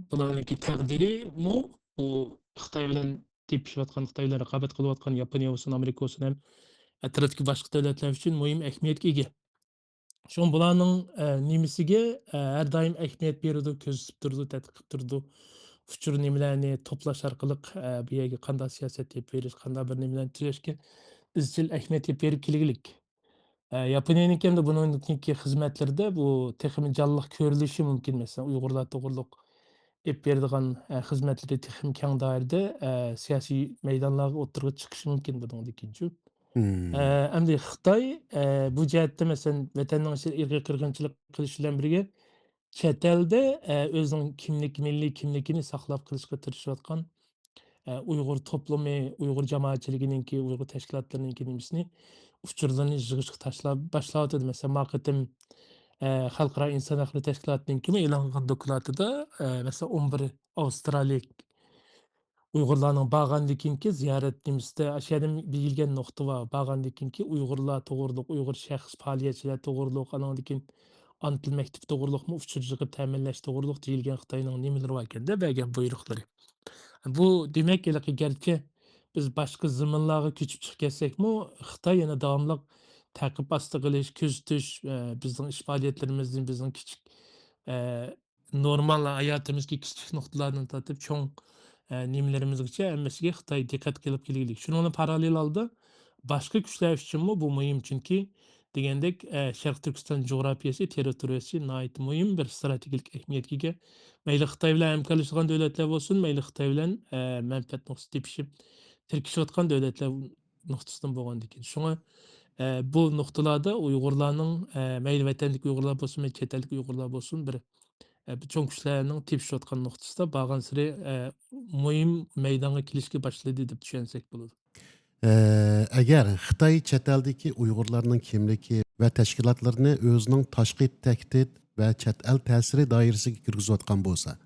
بۇلارنىڭكى تەقدىرىمۇ بۇ خىتاي بىلەن تېپىشىۋاتقان، خىتاي بىلەن رىقابەت قىلىۋاتقان ياپونىيە بولسۇن، ئامېرىكا بولسۇن، ھەم ئەتراپتىكى باشقا دۆلەتلەر ئۈچۈن مۇھىم ئەھمىيەتكە ئىگە. شۇڭا بۇلارنىڭ، ئە، نېمىسىگە، ئە، ھەر دائىم ئەھمىيەت بېرىدۇ، كۆزىتىپ تۇرىدۇ، تەتقىق قىلىپ تۇرىدۇ. ئۇچۇر نېمىلەرنى توپلاش ئارقىلىق، ئە، بۇ يەرگە قانداق سىياسەت ئېلىپ بېرىش، قانداق بىر نېمىلەرنى تۈزەشكە ئىزچىل ئەھمىيەت ئېلىپ بېرىپ كەلگۈلۈك. ئە، ياپونىيەنىڭكى ئەمدى بۇنىڭدىكى خىزمەتلىرىدە بۇ تېخىمۇ جانلىق كۆرۈلۈشى مۇمكىن. مەسىلەن، ئۇيغۇرلار توغرۇلۇق ئېلىپ بېرىدىغان، ئە، خىزمەتلىرى تېخىمۇ كەڭ دائىرىدە، ئە، سىياسىي مەيدانلارغا ئوتتۇرىغا چىقىشى مۇمكىن بۇنىڭدىن كېيىنچۇ. مم. ئە، ئەمدى خىتاي، ئە، بۇ جەھەتتە، مەسىلەن، ۋەتەننىڭ ئىچىدە ئىرقىي قىرغىنچىلىق قىلىش بىلەن بىرگە، چەت ئەلدە، ئە، ئۆزىنىڭ كىملىك، مىللىي كىملىكىنى ساقلاپ قېلىشقا تىرىشىۋاتقان، ئە، ئۇيغۇر توپلۇمى، ئۇيغۇر جامائەتچىلىكىنىڭكى، ئۇيغۇر تەشكىلاتلىرىنىڭكى نېمىسىنى، ئۇچۇرلىرىنى يىغىشقا تاشلاپ، باشلاۋاتىدۇ. مەسىلەن، ما قېتىم، ئە، خەلقئارا ئىنسان ھەقلىرى تەشكىلاتىنىڭكىمۇ ئېلان قىلغان دوكلاتىدا، ئە، مەسىلەن، ئون بىر ئاۋسترالىيە ئۇيغۇرلارنىڭ بارغاندىن كېيىنكى زىيارەت نېمىسىدە، ئاشۇ يەردە دېيىلگەن نۇقتا بار. بارغاندىن كېيىنكى ئۇيغۇرلار توغرۇلۇق، ئۇيغۇر شەخس پائالىيەتچىلەر توغرۇلۇق، ئانىڭدىن كېيىن ئانا تىل مەكتىپى توغرۇلۇقمۇ ئۇچۇر يىغىپ تەمىنلەش توغرۇلۇق دېيىلگەن خىتاينىڭ نېمىلىرى باركەن-دە، بەرگەن بۇيرۇقلىرى. بۇ دېمەك، ھېلىقى گەرچە بىز باشقا زېمىنلارغا كۆچۈپ چىقىپ كەتسەكمۇ، خىتاي يەنە داۋاملىق تەقىب ئاستىغا ئېلىش، كۆزىتىش، ئە، بىزنىڭ ئىش پائالىيەتلىرىمىزنى، بىزنىڭ كىچىك، ئە، نورمال ھاياتىمىزدىكى كىچىك نۇقتىلاردىن تارتىپ چوڭ، ئە، نېمىلىرىمىزگىچە ھەممىسىگە خىتاي دىققەت قىلىپ كېلگۈلۈك. شۇنىڭ بىلەن پاراللېل ھالدا باشقا كۈچلەر ئۈچۈنمۇ بۇ مۇھىم، چۈنكى دېگەندەك، ئە، شەرقىي تۈركىستان جۇغراپىيەسى، تېررىتورىيەسى ناھايىتى مۇھىم بىر ئىستراتېگىيەلىك ئەھمىيەتكە ئىگە. مەيلى خىتاي بىلەن ھەمكارلىشىدىغان دۆلەتلەر بولسۇن، مەيلى خىتاي بىلەن، ئە، مەنپەئەت نۇقتىسى تېپىشىپ تىركىشىۋاتقان دۆلەتلەر نۇقتىسىدىن بولغاندىكىن. شۇڭا، ئە، بۇ نۇقتىلاردا ئۇيغۇرلارنىڭ، ئە، مەيلى ۋەتەندىكى ئۇيغۇرلار بولسۇن، مەيلى چەت ئەلدىكى ئۇيغۇرلار بولسۇن، بىر، ئە، بىر چوڭ كۈچلەرنىڭ تېپىشىۋاتقان نۇقتىسىدا بارغانسېرى، ئە، مۇھىم مەيدانغا كېلىشكە باشلىدى دەپ چۈشەنسەك بولىدۇ. ئە، ئەگەر خىتاي چەت ئەلدىكى ئۇيغۇرلارنىڭ كىملىكى ۋە تەشكىلاتلىرىنى ئۆزىنىڭ تاشقى تەھدىت ۋە چەت ئەل تەسىرى دائىرىسىگە كىرگۈزۈۋاتقان بولسا،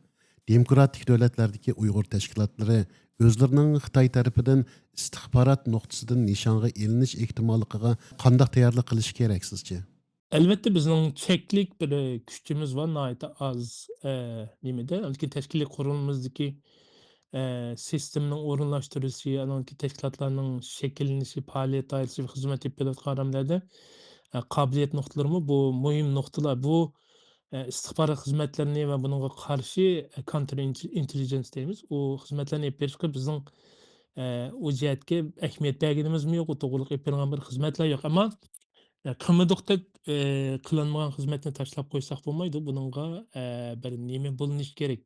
دېموكراتىك دۆلەتلەردىكى ئۇيغۇر تەشكىلاتلىرى ئۆزلىرىنىڭ خىتاي تەرىپىدىن ئىستىخبارات نۇقتىسىدىن نىشانغا ئېلىنىش ئېھتىماللىقىغا قانداق تەييارلىق قىلىشى كېرەك سىزچە؟ ئەلۋەتتە، بىزنىڭ چەكلىك بىر، ئە، كۈچىمىز بار، ناھايىتى ئاز، ئە، نېمىدە، لېكىن تەشكىلىي قۇرۇلمىمىزدىكى، ئە، سىستېمىنىڭ ئورۇنلاشتۇرۇشى، ئانىڭدىكى تەشكىلاتلارنىڭ شەكىللىنىشى، پائالىيەت دائىرىسى، خىزمەت ئېلىپ بېرىۋاتقان ئادەملەردە، ئە، قابىلىيەت نۇقتىلىرىمۇ بۇ مۇھىم نۇقتىلار. بۇ، ئە، ئىستىخبارات خىزمەتلىرىنى ۋە بۇنىڭغا قارشى، ئە، كونتر ئىنتېللىجېنس دەيمىز، ئۇ خىزمەتلەرنى ئېلىپ بېرىشقا بىزنىڭ، ئە، ئۇ جەھەتكە ئەھمىيەت بەرگىنىمىزمۇ يوق، ئۇ توغرىلىق ئېلىپ بېرىلغان بىر خىزمەتلەر يوق. ئەمما، ئە، قىلمىدۇق دەپ، ئە، قىلىنمىغان خىزمەتنى تاشلاپ قويساق بولمايدۇ. بۇنىڭغا، ئە، بىر نېمە بولۇنۇشى كېرەك.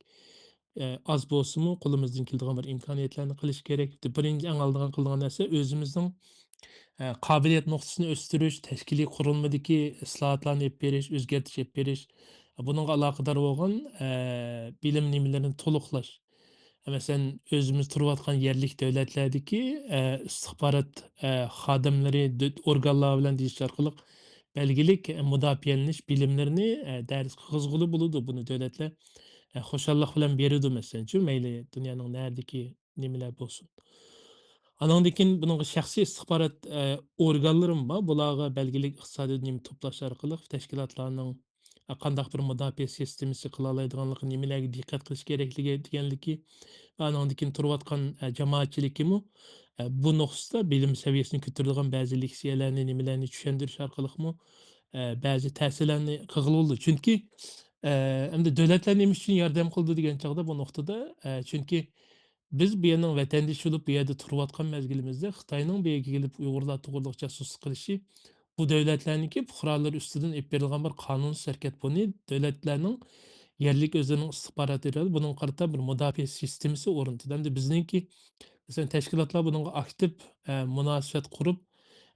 ئە، ئاز بولسىمۇ قولىمىزدىن كېلىدىغان بىر ئىمكانىيەتلەرنى قىلىش كېرەك. بىرىنچى ئەڭ ئالدىغا قىلىدىغان نەرسە ئۆزىمىزنىڭ، ئە، قابىلىيەت نۇقتىسىنى ئۆستۈرۈش، تەشكىلىي قۇرۇلمىدىكى ئىسلاھاتلارنى ئېلىپ بېرىش، ئۆزگەرتىش ئېلىپ بېرىش. بۇنىڭغا ئالاقىدار بولغان، ئە، بىلىم نېمىلىرىنى تولۇقلاش. مەسىلەن، ئۆزىمىز تۇرۇۋاتقان يەرلىك دۆلەتلەردىكى، ئە، ئىستىخبارات، ئە، خادىملىرى، دۆ-، ئورگانلار بىلەن دېيىش ئارقىلىق بەلگىلىك، ئە، مۇداپىئەلىنىش بىلىملىرىنى، ئە، دەرس قىلغۇزغىلى بولىدۇ. بۇنى دۆلەتلەر، ئە، خۇشاللىق بىلەن بېرىدۇ، مەسىلەنچۇ، مەيلى دۇنيانىڭ نەرىدىكى نېمىلەر بولسۇن. ئانىڭدىن كېيىن بۇنىڭغا شەخسىي ئىستىخبارات، ئە، ئورگانلىرىمۇ بار. بۇلارغا بەلگىلىك ئىقتىسادىي نېمە توپلاش ئارقىلىق تەشكىلاتلارنىڭ، ئە، قانداق بىر مۇداپىئە سىستېمىسى قىلالايدىغانلىقى، نېمىلەرگە دىققەت قىلىش كېرەكلىكى دېگەنلىكى ۋە ئانىڭدىن كېيىن تۇرۇۋاتقان، ئە، جامائەتچىلىكىمۇ، ئە، بۇ نۇقتىدا بىلىم سەۋىيەسىنى كۆتۈرىدىغان بەزى لېكسىيەلەرنى، نېمىلەرنى چۈشەندۈرۈش ئارقىلىقمۇ، ئە، بەزى تەسىرلەرنى قىلغىلى بولىدۇ. چۈنكى، ئە، ئەمدى دۆلەتلەر نېمە ئۈچۈن ياردەم قىلىدۇ دېگەن چاغدا بۇ نۇقتىدا، ئە، چۈنكى بىز بۇ يەرنىڭ ۋەتەندىشى بولۇپ، بۇ يەردە تۇرۇۋاتقان مەزگىلىمىزدە خىتاينىڭ بۇ يەرگە كېلىپ ئۇيغۇرلار توغرىلىق جاسۇسلۇق قىلىشى، بۇ دۆلەتلەرنىڭكى پۇقرالىرى ئۈستىدىن ئېلىپ بېرىلغان بىر قانۇنسىز ھەرىكەت. بۇنى دۆلەتلەرنىڭ يەرلىك ئۆزلىرىنىڭ ئىستىخبارات ئىدارىلىرى بۇنىڭغا قارىتا بىر مۇداپىئە سىستېمىسى ئورنىتىدۇ. ئەمدى بىزنىڭكى، مەسىلەن، تەشكىلاتلار بۇنىڭغا ئاكتىپ، ئە، مۇناسىۋەت قۇرۇپ،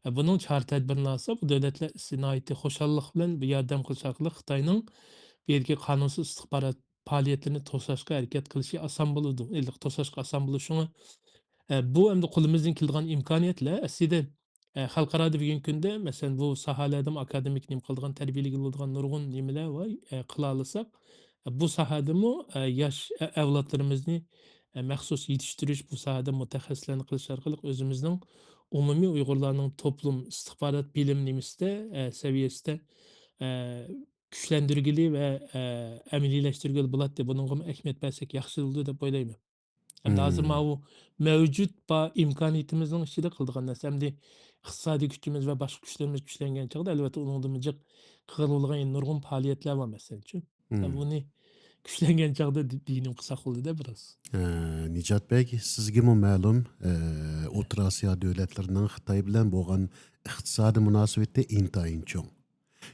ئە، بۇنىڭ چارە تەدبىرىنى ئالسا، بۇ دۆلەتلەر ئىس-، ناھايىتى خۇشاللىق بىلەن بۇ ياردەم قىلىش ئارقىلىق خىتاينىڭ بۇ يەردىكى قانۇنسىز ئىستىخبارات پائالىيەتلىرىنى توساشقا ھەرىكەت قىلىشى ئاسان بولىدۇ. ھېلىقى توساشقا ئاسان بولىدۇ. شۇڭا، ئە، بۇ ئەمدى قولىمىزدىن كېلىدىغان ئىمكانىيەتلەر ئەسلىدە، ئە، خەلقئارادا بۈگۈنكى كۈندە، مەسىلەن، بۇ ساھەلەردىمۇ ئاكادېمىك نېمە قىلىدىغان، تەربىيەلىگىلى بولىدىغان نۇرغۇن نېمىلەر بار، ئە، قىلالىساق، ئە، بۇ ساھەدىمۇ، ئە، ياش، ئە، ئەۋلادلىرىمىزنى، ئە، مەخسۇس يېتىشتۈرۈش، بۇ ساھەدە مۇتەخەسسىسلەرنى قىلىش ئارقىلىق ئۆزىمىزنىڭ ئومۇمىي ئۇيغۇرلارنىڭ توپلۇم ئىستىخبارات بىلىم نېمىسىدە، ئە، سەۋىيەسىدە، ئە، كۈچلەندۈرگىلى ۋە، ئە، ئەمەلىيلەشتۈرگىلى بولاتتى. بۇنىڭغىمۇ ئەھمىيەت بەرسەك ياخشى بولىدۇ دەپ ئويلايمەن. ئەمدى ھازىر ماۋۇ مەۋجۇت بار ئىمكانىيىتىمىزنىڭ ئىچىدە قىلىدىغان نەرسە. ئەمدى ئىقتىسادىي كۈچىمىز ۋە باشقا كۈچلىرىمىز كۈچلەنگەن چاغدا، ئەلۋەتتە، ئۇنىڭدىنمۇ جىق قىلغىلى بولغان نۇرغۇن پائالىيەتلەر بار، مەسىلەنچۇ. مم. بۇنى كۈچلەنگەن چاغدا دې-، دېگىنىم قىلساق بولىدۇ-دە بىراز. ئە، نىجات بەگ، سىزگىمۇ مەلۇم، ئە، ئوتتۇرا ئاسىيا دۆلەتلىرىنىڭ خىتاي بىلەن بولغان ئىقتىسادىي مۇناسىۋىتى ئىنتايىن چوڭ.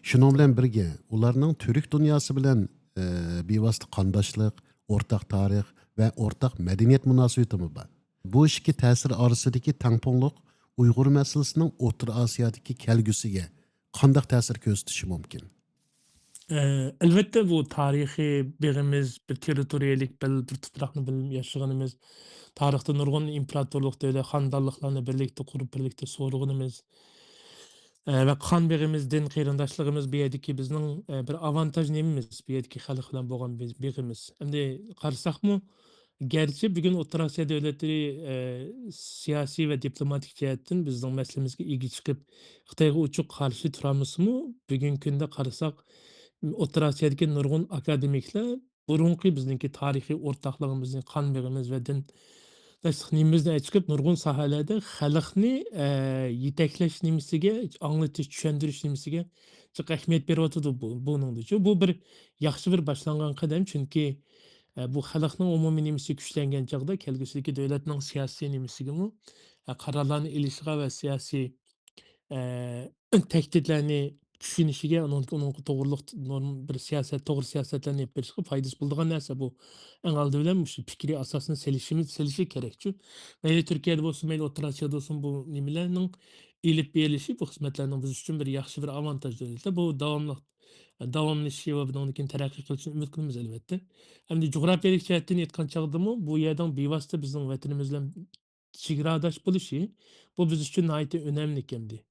شۇنىڭ بىلەن بىرگە، ئۇلارنىڭ تۈرك دۇنياسى بىلەن، ئە، بىۋاسىتە قانداشلىق، ئورتاق تارىخ ۋە ئورتاق مەدەنىيەت مۇناسىۋىتىمۇ بار. بۇ ئىككى تەسىر ئارىسىدىكى تەڭپۇڭلۇق ئۇيغۇر مەسىلىسىنىڭ ئوتتۇرا ئاسىيادىكى كەلگۈسىگە قانداق تەسىر كۆرسىتىشى مۇمكىن؟ ئە، ئەلۋەتتە، بۇ تارىخىي بېغىمىز، بىر تېررىتورىيەلىك بىر، بىر تۇپراقنى بىلىپ ياشىغىنىمىز، تارىختا نۇرغۇن ئىمپېراتورلۇق دۆلەت، خانىدانلىقلارنى بىرلىكتە قۇرۇپ، بىرلىكتە سورۇغىنىمىز، ئە، ۋە قان بېغىمىز، دىن قېرىنداشلىقىمىز بۇ يەردىكى بىزنىڭ، ئە، بىر ئاۋانتاژ نېمىمىز، بۇ يەردىكى خەلق بىلەن بولغان بىز-، بېغىمىز. ئەمدى قارىساقمۇ، گەرچە بۈگۈن ئوتتۇرا ئاسىيا دۆلەتلىرى، ئە، سىياسىي ۋە دىپلوماتىك جەھەتتىن بىزنىڭ مەسىلىمىزگە ئىگە چىقىپ، خىتايغا ئوچۇق قارشى تۇرالمىسىمۇ، بۈگۈنكى كۈندە قارىساق، ئوتتۇرا ئاسىيادىكى نۇرغۇن ئاكادېمىكلار بۇرۇنقى بىزنىڭكى تارىخىي ئورتاقلىقىمىزنى، قان بېغىمىز ۋە دىن داشلىق نېمىمىزنى ئەچىقىپ، نۇرغۇن ساھەلەردە خەلقنى، ئە، يېتەكلەش نېمىسىگە، ئاڭلىتىش، چۈشەندۈرۈش نېمىسىگە جىق ئەھمىيەت بېرىۋاتىدۇ بۇ، بۇنىڭدىچۇ. بۇ بىر ياخشى بىر باشلانغان قەدەم، چۈنكى، ئە، بۇ خەلقنىڭ ئومۇمىي نېمىسى كۈچلەنگەن چاغدا كەلگۈسىدىكى دۆلەتنىڭ سىياسىي نېمىسىگىمۇ، ئە، قارارلارنى ئېلىشىغا ۋە سىياسىي ئە، تەھدىتلەرنى چۈشىنىشىگە، ئۇنىڭ، ئۇنىڭغا توغرىلىق نورم-، بىر سىياسەت، توغرا سىياسەتلەرنى ئېلىپ بېرىشقا پايدىسى بولىدىغان نەرسە بۇ. ئەڭ ئالدى بىلەن مۇشۇ پىكرىي ئاساسنى سېلىشىمىز، سېلىشى كېرەكچۇ. مەيلى تۈركىيەدە بولسۇن، مەيلى ئوتتۇرا ئاسىيادا بولسۇن، بۇ نېمىلەرنىڭ ئېلىپ بېرىلىشى، بۇ خىزمەتلەرنىڭ بىز ئۈچۈن بىر ياخشى، بىر ئاۋانتاج دۆلەتلەر. بۇ داۋاملىق، داۋاملىشىشى ۋە بۇنىڭدىن كېيىن تەرەققىي قىلىشىنى ئۈمىد قىلىمىز، ئەلۋەتتە. ئەمدى جۇغراپىيەلىك جەھەتتىن ئېيتقان چاغدىمۇ، بۇ يەرنىڭ بىۋاسىتە بىزنىڭ ۋەتىنىمىز بىلەن چېگراداش بولۇشى، بۇ بىز ئۈچۈن ناھايىتى ئۆنەملىك ئەمدى.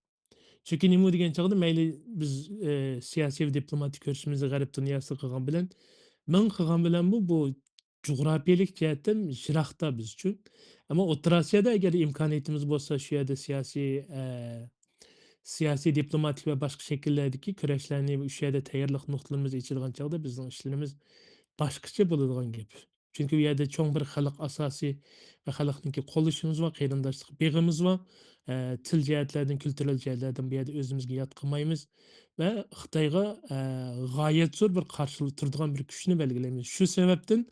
چۈنكى نېمە دېگەن چاغدا، مەيلى بىز، ئە، سىياسىي ۋە دىپلوماتىك كۆرۈشىمىزنى غەرب دۇنياسىغا قىلغان بىلەن، مىڭ قىلغان بىلەنمۇ بۇ جۇغراپىيەلىك جەھەتتىن يىراقتا بىز ئۈچۈن. ئەمما ئوتتۇرا ئاسىيادا ئەگەر ئىمكانىيىتىمىز بولسا، شۇ يەردە سىياسىي، ئە، سىياسىي، دىپلوماتىك ۋە باشقا شەكىللەردىكى كۈرەشلەرنى شۇ يەردە تەييارلىق نۇقتىلىرىمىز ئېچىلغان چاغدا بىزنىڭ ئىشلىرىمىز باشقىچە بولىدىغان گەپ. چۈنكى ئۇ يەردە چوڭ بىر خەلق ئاساسى ۋە خەلقنىڭكى قوللىشىمىز بار، قېرىنداشلىق بېغىمىز بار. ئە، تىل جەھەتلەردىن، كۈلتۈرەل جەھەتلەردىن بۇ يەردە ئۆزىمىزگە يات قىلمايمىز ۋە خىتايغا، ئە، غايەت زور بىر قارشى تۇرىدىغان بىر كۈچنى بەلگىلەيمىز. شۇ سەۋەبتىن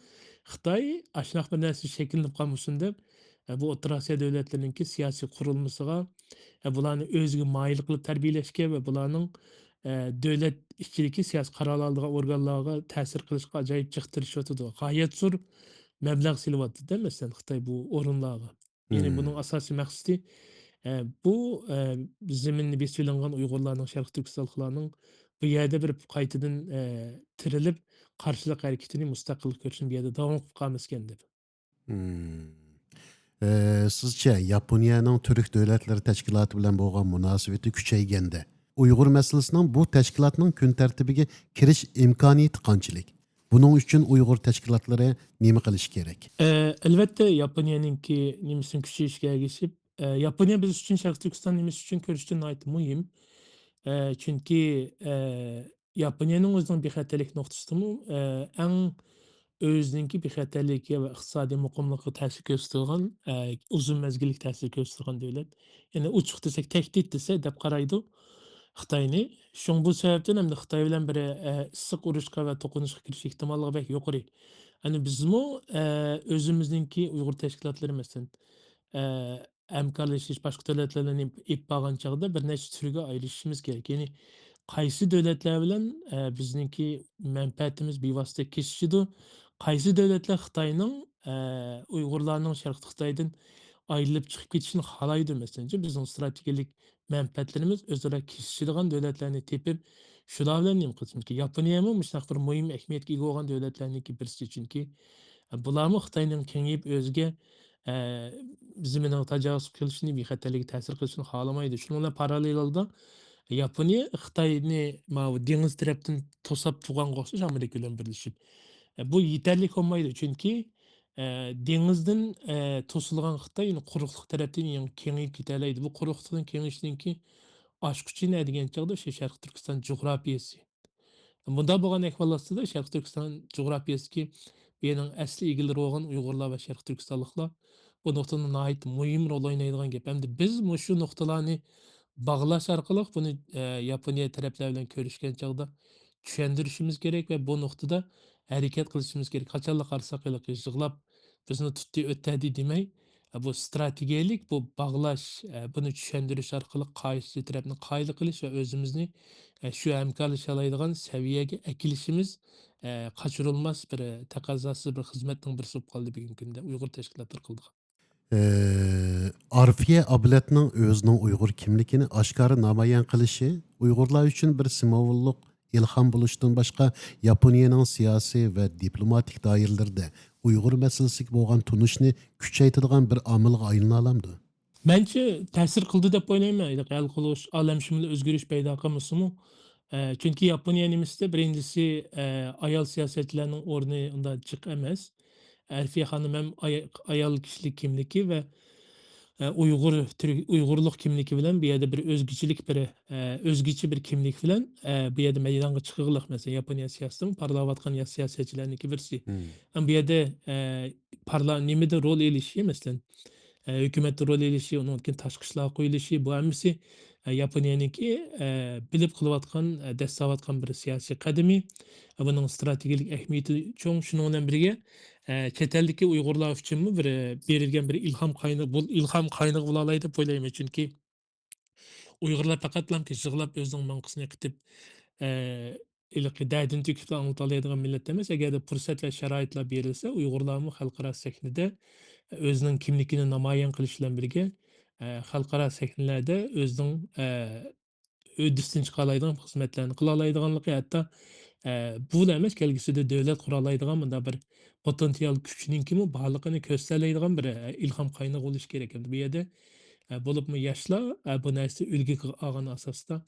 خىتاي ئاشۇنداق بىر نەرسە شەكىللىنىپ قالمىسۇن دەپ، ئە، بۇ ئوتتۇرا ئاسىيا دۆلەتلىرىنىڭكى سىياسىي قۇرۇلمىسىغا، ئە، بۇلارنى ئۆزىگە مايىل قىلىپ تەربىيەلەشكە ۋە بۇلارنىڭ، ئە، دۆلەت ئىچىدىكى سىياسىي قارار ئالىدىغان ئورگانلارغا تەسىر قىلىشقا ئاجايىپ جىق تىرىشىۋاتىدۇ. غايەت زور مەبلەغ سېلىۋاتىدۇ-دە، مەسىلەن، خىتاي بۇ ئورۇنلارغا. يەنى بۇنىڭ ئاساسىي مەقسىتى، ئە، بۇ، ئە، زېمىننى بېسىۋېلىنغان ئۇيغۇرلارنىڭ، شەرقىي تۈركىستانلىقلارنىڭ بۇ يەردە بىر قايتىدىن، ئە، تىرىلىپ، قارشىلىق ھەرىكىتىنى مۇستەقىل كۆرۈشىنى بۇ يەردە داۋام قىلىپ قالمىسىكەن دەپ. مم. ئە، سىزچە، ياپونىيەنىڭ تۈرك دۆلەتلىرى تەشكىلاتى بىلەن بولغان مۇناسىۋىتى كۈچەيگەندە، ئۇيغۇر مەسىلىسىنىڭ بۇ تەشكىلاتنىڭ كۈن تەرتىبىگە كىرىش ئىمكانىيىتى قانچىلىك؟ بۇنىڭ ئۈچۈن ئۇيغۇر تەشكىلاتلىرى نېمە قىلىشى كېرەك؟ ئە، ئەلۋەتتە، ياپونىيەنىڭكى نېمىسىنىڭ كۈچىيىشىگە ئەگىشىپ، ئە، ياپونىيە بىز ئۈچۈن، شەرقىي تۈركىستان نېمىسى ئۈچۈن كۆرۈشتە ناھايىتى مۇھىم. ئە، چۈنكى، ئە، ياپونىيەنىڭ ئۆزىنىڭ بىخەتەرلىك نۇقتىسىدىمۇ، ئە، ئەڭ ئۆزىنىڭكى بىخەتەرلىكى ۋە ئىقتىسادىي مۇقىملىقىغا تەسىر كۆرسىتىدىغان، ئە، ئۇزۇن مەزگىللىك تەسىر كۆرسىتىدىغان دۆلەت. يەنى ئوچۇق دېسەك، تەھدىت دېسە دەپ قارايدۇ خىتاينى. شۇڭا بۇ سەۋەبتىن ئەمدى خىتاي بىلەن بىر، ئە، ئىسسىق ئۇرۇشقا ۋە توقۇنۇشقا كىرىش ئېھتىماللىقى بەك يۇقىرى. يەنى بىزمۇ، ئە، ئۆزىمىزنىڭكى ئۇيغۇر تەشكىلاتلىرى، مەسىلەن، ئە، ھەمكارلىشىش، باشقا دۆلەتلەر بىلەن ئېلىپ بارغان چاغدا بىر نەچچە تۈرگە ئايرىشىشىمىز كېرەك. يەنى قايسى دۆلەتلەر بىلەن، ئە، بىزنىڭكى مەنپەئەتىمىز بىۋاسىتە كېسىشىدۇ؟ قايسى دۆلەتلەر خىتاينىڭ، ئە، ئۇيغۇرلارنىڭ شەرقىي خىتايدىن ئايرىلىپ چىقىپ كېتىشىنى خالايدۇ؟ مەسىلەن، بىزنىڭ ئىستراتېگىيەلىك مەنپەئەتلىرىمىز ئۆزئارا كېسىشىدىغان دۆلەتلەرنى تېپىپ، شۇلار بىلەن نېمە قىلىشىمىز كېرەك؟ ياپونىيەمۇ مۇشۇنداق بىر مۇھىم ئەھمىيەتكە ئىگە بولغان دۆلەتلەرنىڭكى بىرسى، چۈنكى بۇلارمۇ خىتاينىڭ كېڭىيىپ ئۆزىگە، ئە، زېمىنىغا تاجاۋۇز قىلىشىنى، بىخەتەرلىككە تەسىر قىلىشىنى خالىمايدۇ. شۇنىڭ بىلەن پاراللېل ھالدا ياپونىيە خىتاينى ماۋۇ دېڭىز تەرەپتىن توساپ تۇرغانغا ئوخشاش ئامېرىكا بىلەن بىرلىشىپ. ئە، بۇ يېتەرلىك بولمايدۇ، چۈنكى، ئە، دېڭىزدىن، ئە، توسۇلغان خىتاي يەنە قۇرۇقلۇق تەرەپتىن يەنە كېڭىيىپ كېتەلەيدۇ. بۇ قۇرۇقلۇقنىڭ كېڭىيىشىنىڭكى ئاچقۇچى نە دېگەن چاغدا شۇ شەرقىي تۈركىستان جۇغراپىيەسى. مۇنداق بولغان ئەھۋال ئاستىدا شەرقىي تۈركىستان جۇغراپىيەسىدىكى بۇ يەرنىڭ ئەسلى ئىگىلىرى بولغان ئۇيغۇرلار ۋە شەرقىي تۈركىستانلىقلار بۇ نۇقتىدا ناھايىتى مۇھىم رول ئوينايدىغان گەپ. ئەمدى بىز مۇشۇ نۇقتىلارنى باغلاش ئارقىلىق بۇنى، ئە، ياپونىيە تەرەپلەر بىلەن كۆرۈشكەن چاغدا چۈشەندۈرۈشىمىز كېرەك ۋە بۇ نۇقتىدا ھەرىكەت قىلىشىمىز كېرەك. قاچانلا قارىساق ھېلىقى يىغلاپ، بىزنى تۇتتى، ئۆتتەدى دېمەي، بۇ ئىستراتېگىيەلىك، بۇ باغلاش، بۇنى چۈشەندۈرۈش ئارقىلىق قايسى تەرەپنى قايىل قىلىش ۋە ئۆزىمىزنى، شۇ ھەمكارلىشالايدىغان سەۋىيەگە ئەكېلىشىمىز، قاچۇرۇلماس بىر تاقازاسىز بىر خىزمەتنىڭ بىرسى بولۇپ قالدى بۈگۈنكى كۈندە ئۇيغۇر تەشكىلاتلىرى قىلىدىغان. ئارفىيە ئابلەتنىڭ ئۆزىنىڭ ئۇيغۇر كىملىكىنى ئاشكارا نامايان قىلىشى ئۇيغۇرلار ئۈچۈن بىر سىمۋوللۇق ئىلھام بولۇشتىن باشقا، ياپونىيەنىڭ سىياسىي ۋە دىپلوماتىك دائىرىلىرىدە ئۇيغۇر مەسىلىسىگە بولغان تونۇشنى كۈچەيتىدىغان بىر ئامىلغا ئايلىنالامدۇ؟ مەنچە، تەسىر قىلدى دەپ ئويلايمەن. ھېلىقى ھەل قىلىش، ئالەمشۇمۇل ئۆزگىرىش پەيدا قىلمىسىمۇ. ئە، چۈنكى ياپونىيە نېمىسىدە بىرىنچىسى، ئە، ئايال سىياسەتچىلەرنىڭ ئورنى ئۇنداق جىق ئەمەس. ئەلفىيە خانىم ھەم ئاي-، ئايال كىشىلىك كىملىكى ۋە، ئە، ئۇيغۇر، تۈرك، ئۇيغۇرلۇق كىملىكى بىلەن بۇ يەردە بىر ئۆزگىچىلىك بىر، ئە، ئۆزگىچە بىر كىملىك بىلەن، ئە، بۇ يەردە مەيدانغا چىقىرغىلىق. مەسىلەن، ياپونىيە سىياسىتىمۇ پارلاۋاتقان ياش سىياسەتچىلەرنىڭكى بىرسى. مم. ھەم بۇ يەردە، ئە، پارلا-، نېمىدە رول ئېلىشى، مەسىلەن، ئە، ھۆكۈمەتتە رول ئېلىشى، ئۇنىڭدىن كېيىن تاشقى ئىشلارغا قويۇلۇشى، بۇ ھەممىسى، ئە، ياپونىيەنىڭكى، ئە، بىلىپ قىلىۋاتقان، ئە، دەسسەۋاتقان بىر سىياسىي قەدىمى. ئە، بۇنىڭ ئىستراتېگىيەلىك ئەھمىيىتى چوڭ. شۇنىڭ بىلەن بىرگە، ئە، چەت ئەلدىكى ئۇيغۇرلار ئۈچۈنمۇ بىر، ئە، بېرىلگەن بىر ئىلھام قاينىغى بول-، ئىلھام قاينىغى بولالايدۇ دەپ ئويلايمەن. چۈنكى ئۇيغۇرلار پەقەتلەمكى يىغلاپ ئۆزىنىڭ ماڭقىسىنى قېتىپ، ئە، ھېلىقى دەردىنى تۆكۈپلا ئاڭلىتالايدىغان مىللەت ئەمەس. ئەگەردە پۇرسەت ۋە شارائىتلار بېرىلسە، ئۇيغۇرلارمۇ خەلقئارا سەھنىدە ئۆزىنىڭ كىملىكىنى نامايان قىلىش بىلەن بىرگە، ئە، خەلقئارا سەھنىلەردە ئۆزىنىڭ، ئە، ھۆددىسىدىن چىقالايدىغان خىزمەتلەرنى قىلالايدىغانلىقى، ھەتتا، ئە، بۇلا ئەمەس، كەلگۈسىدە دۆلەت قۇرالايدىغان مۇنداق بىر پوتېنسىيال كۈچىنىڭكىمۇ بارلىقىنى كۆرسىتەلەيدىغان بىر، ئە، ئىلھام قاينىغى بولۇشى كېرەك. ئەمدى بۇ يەردە، ئە، بولۇپمۇ ياشلار، ئە، بۇ نەرسىنى ئۈلگە ئالغان ئاساستا،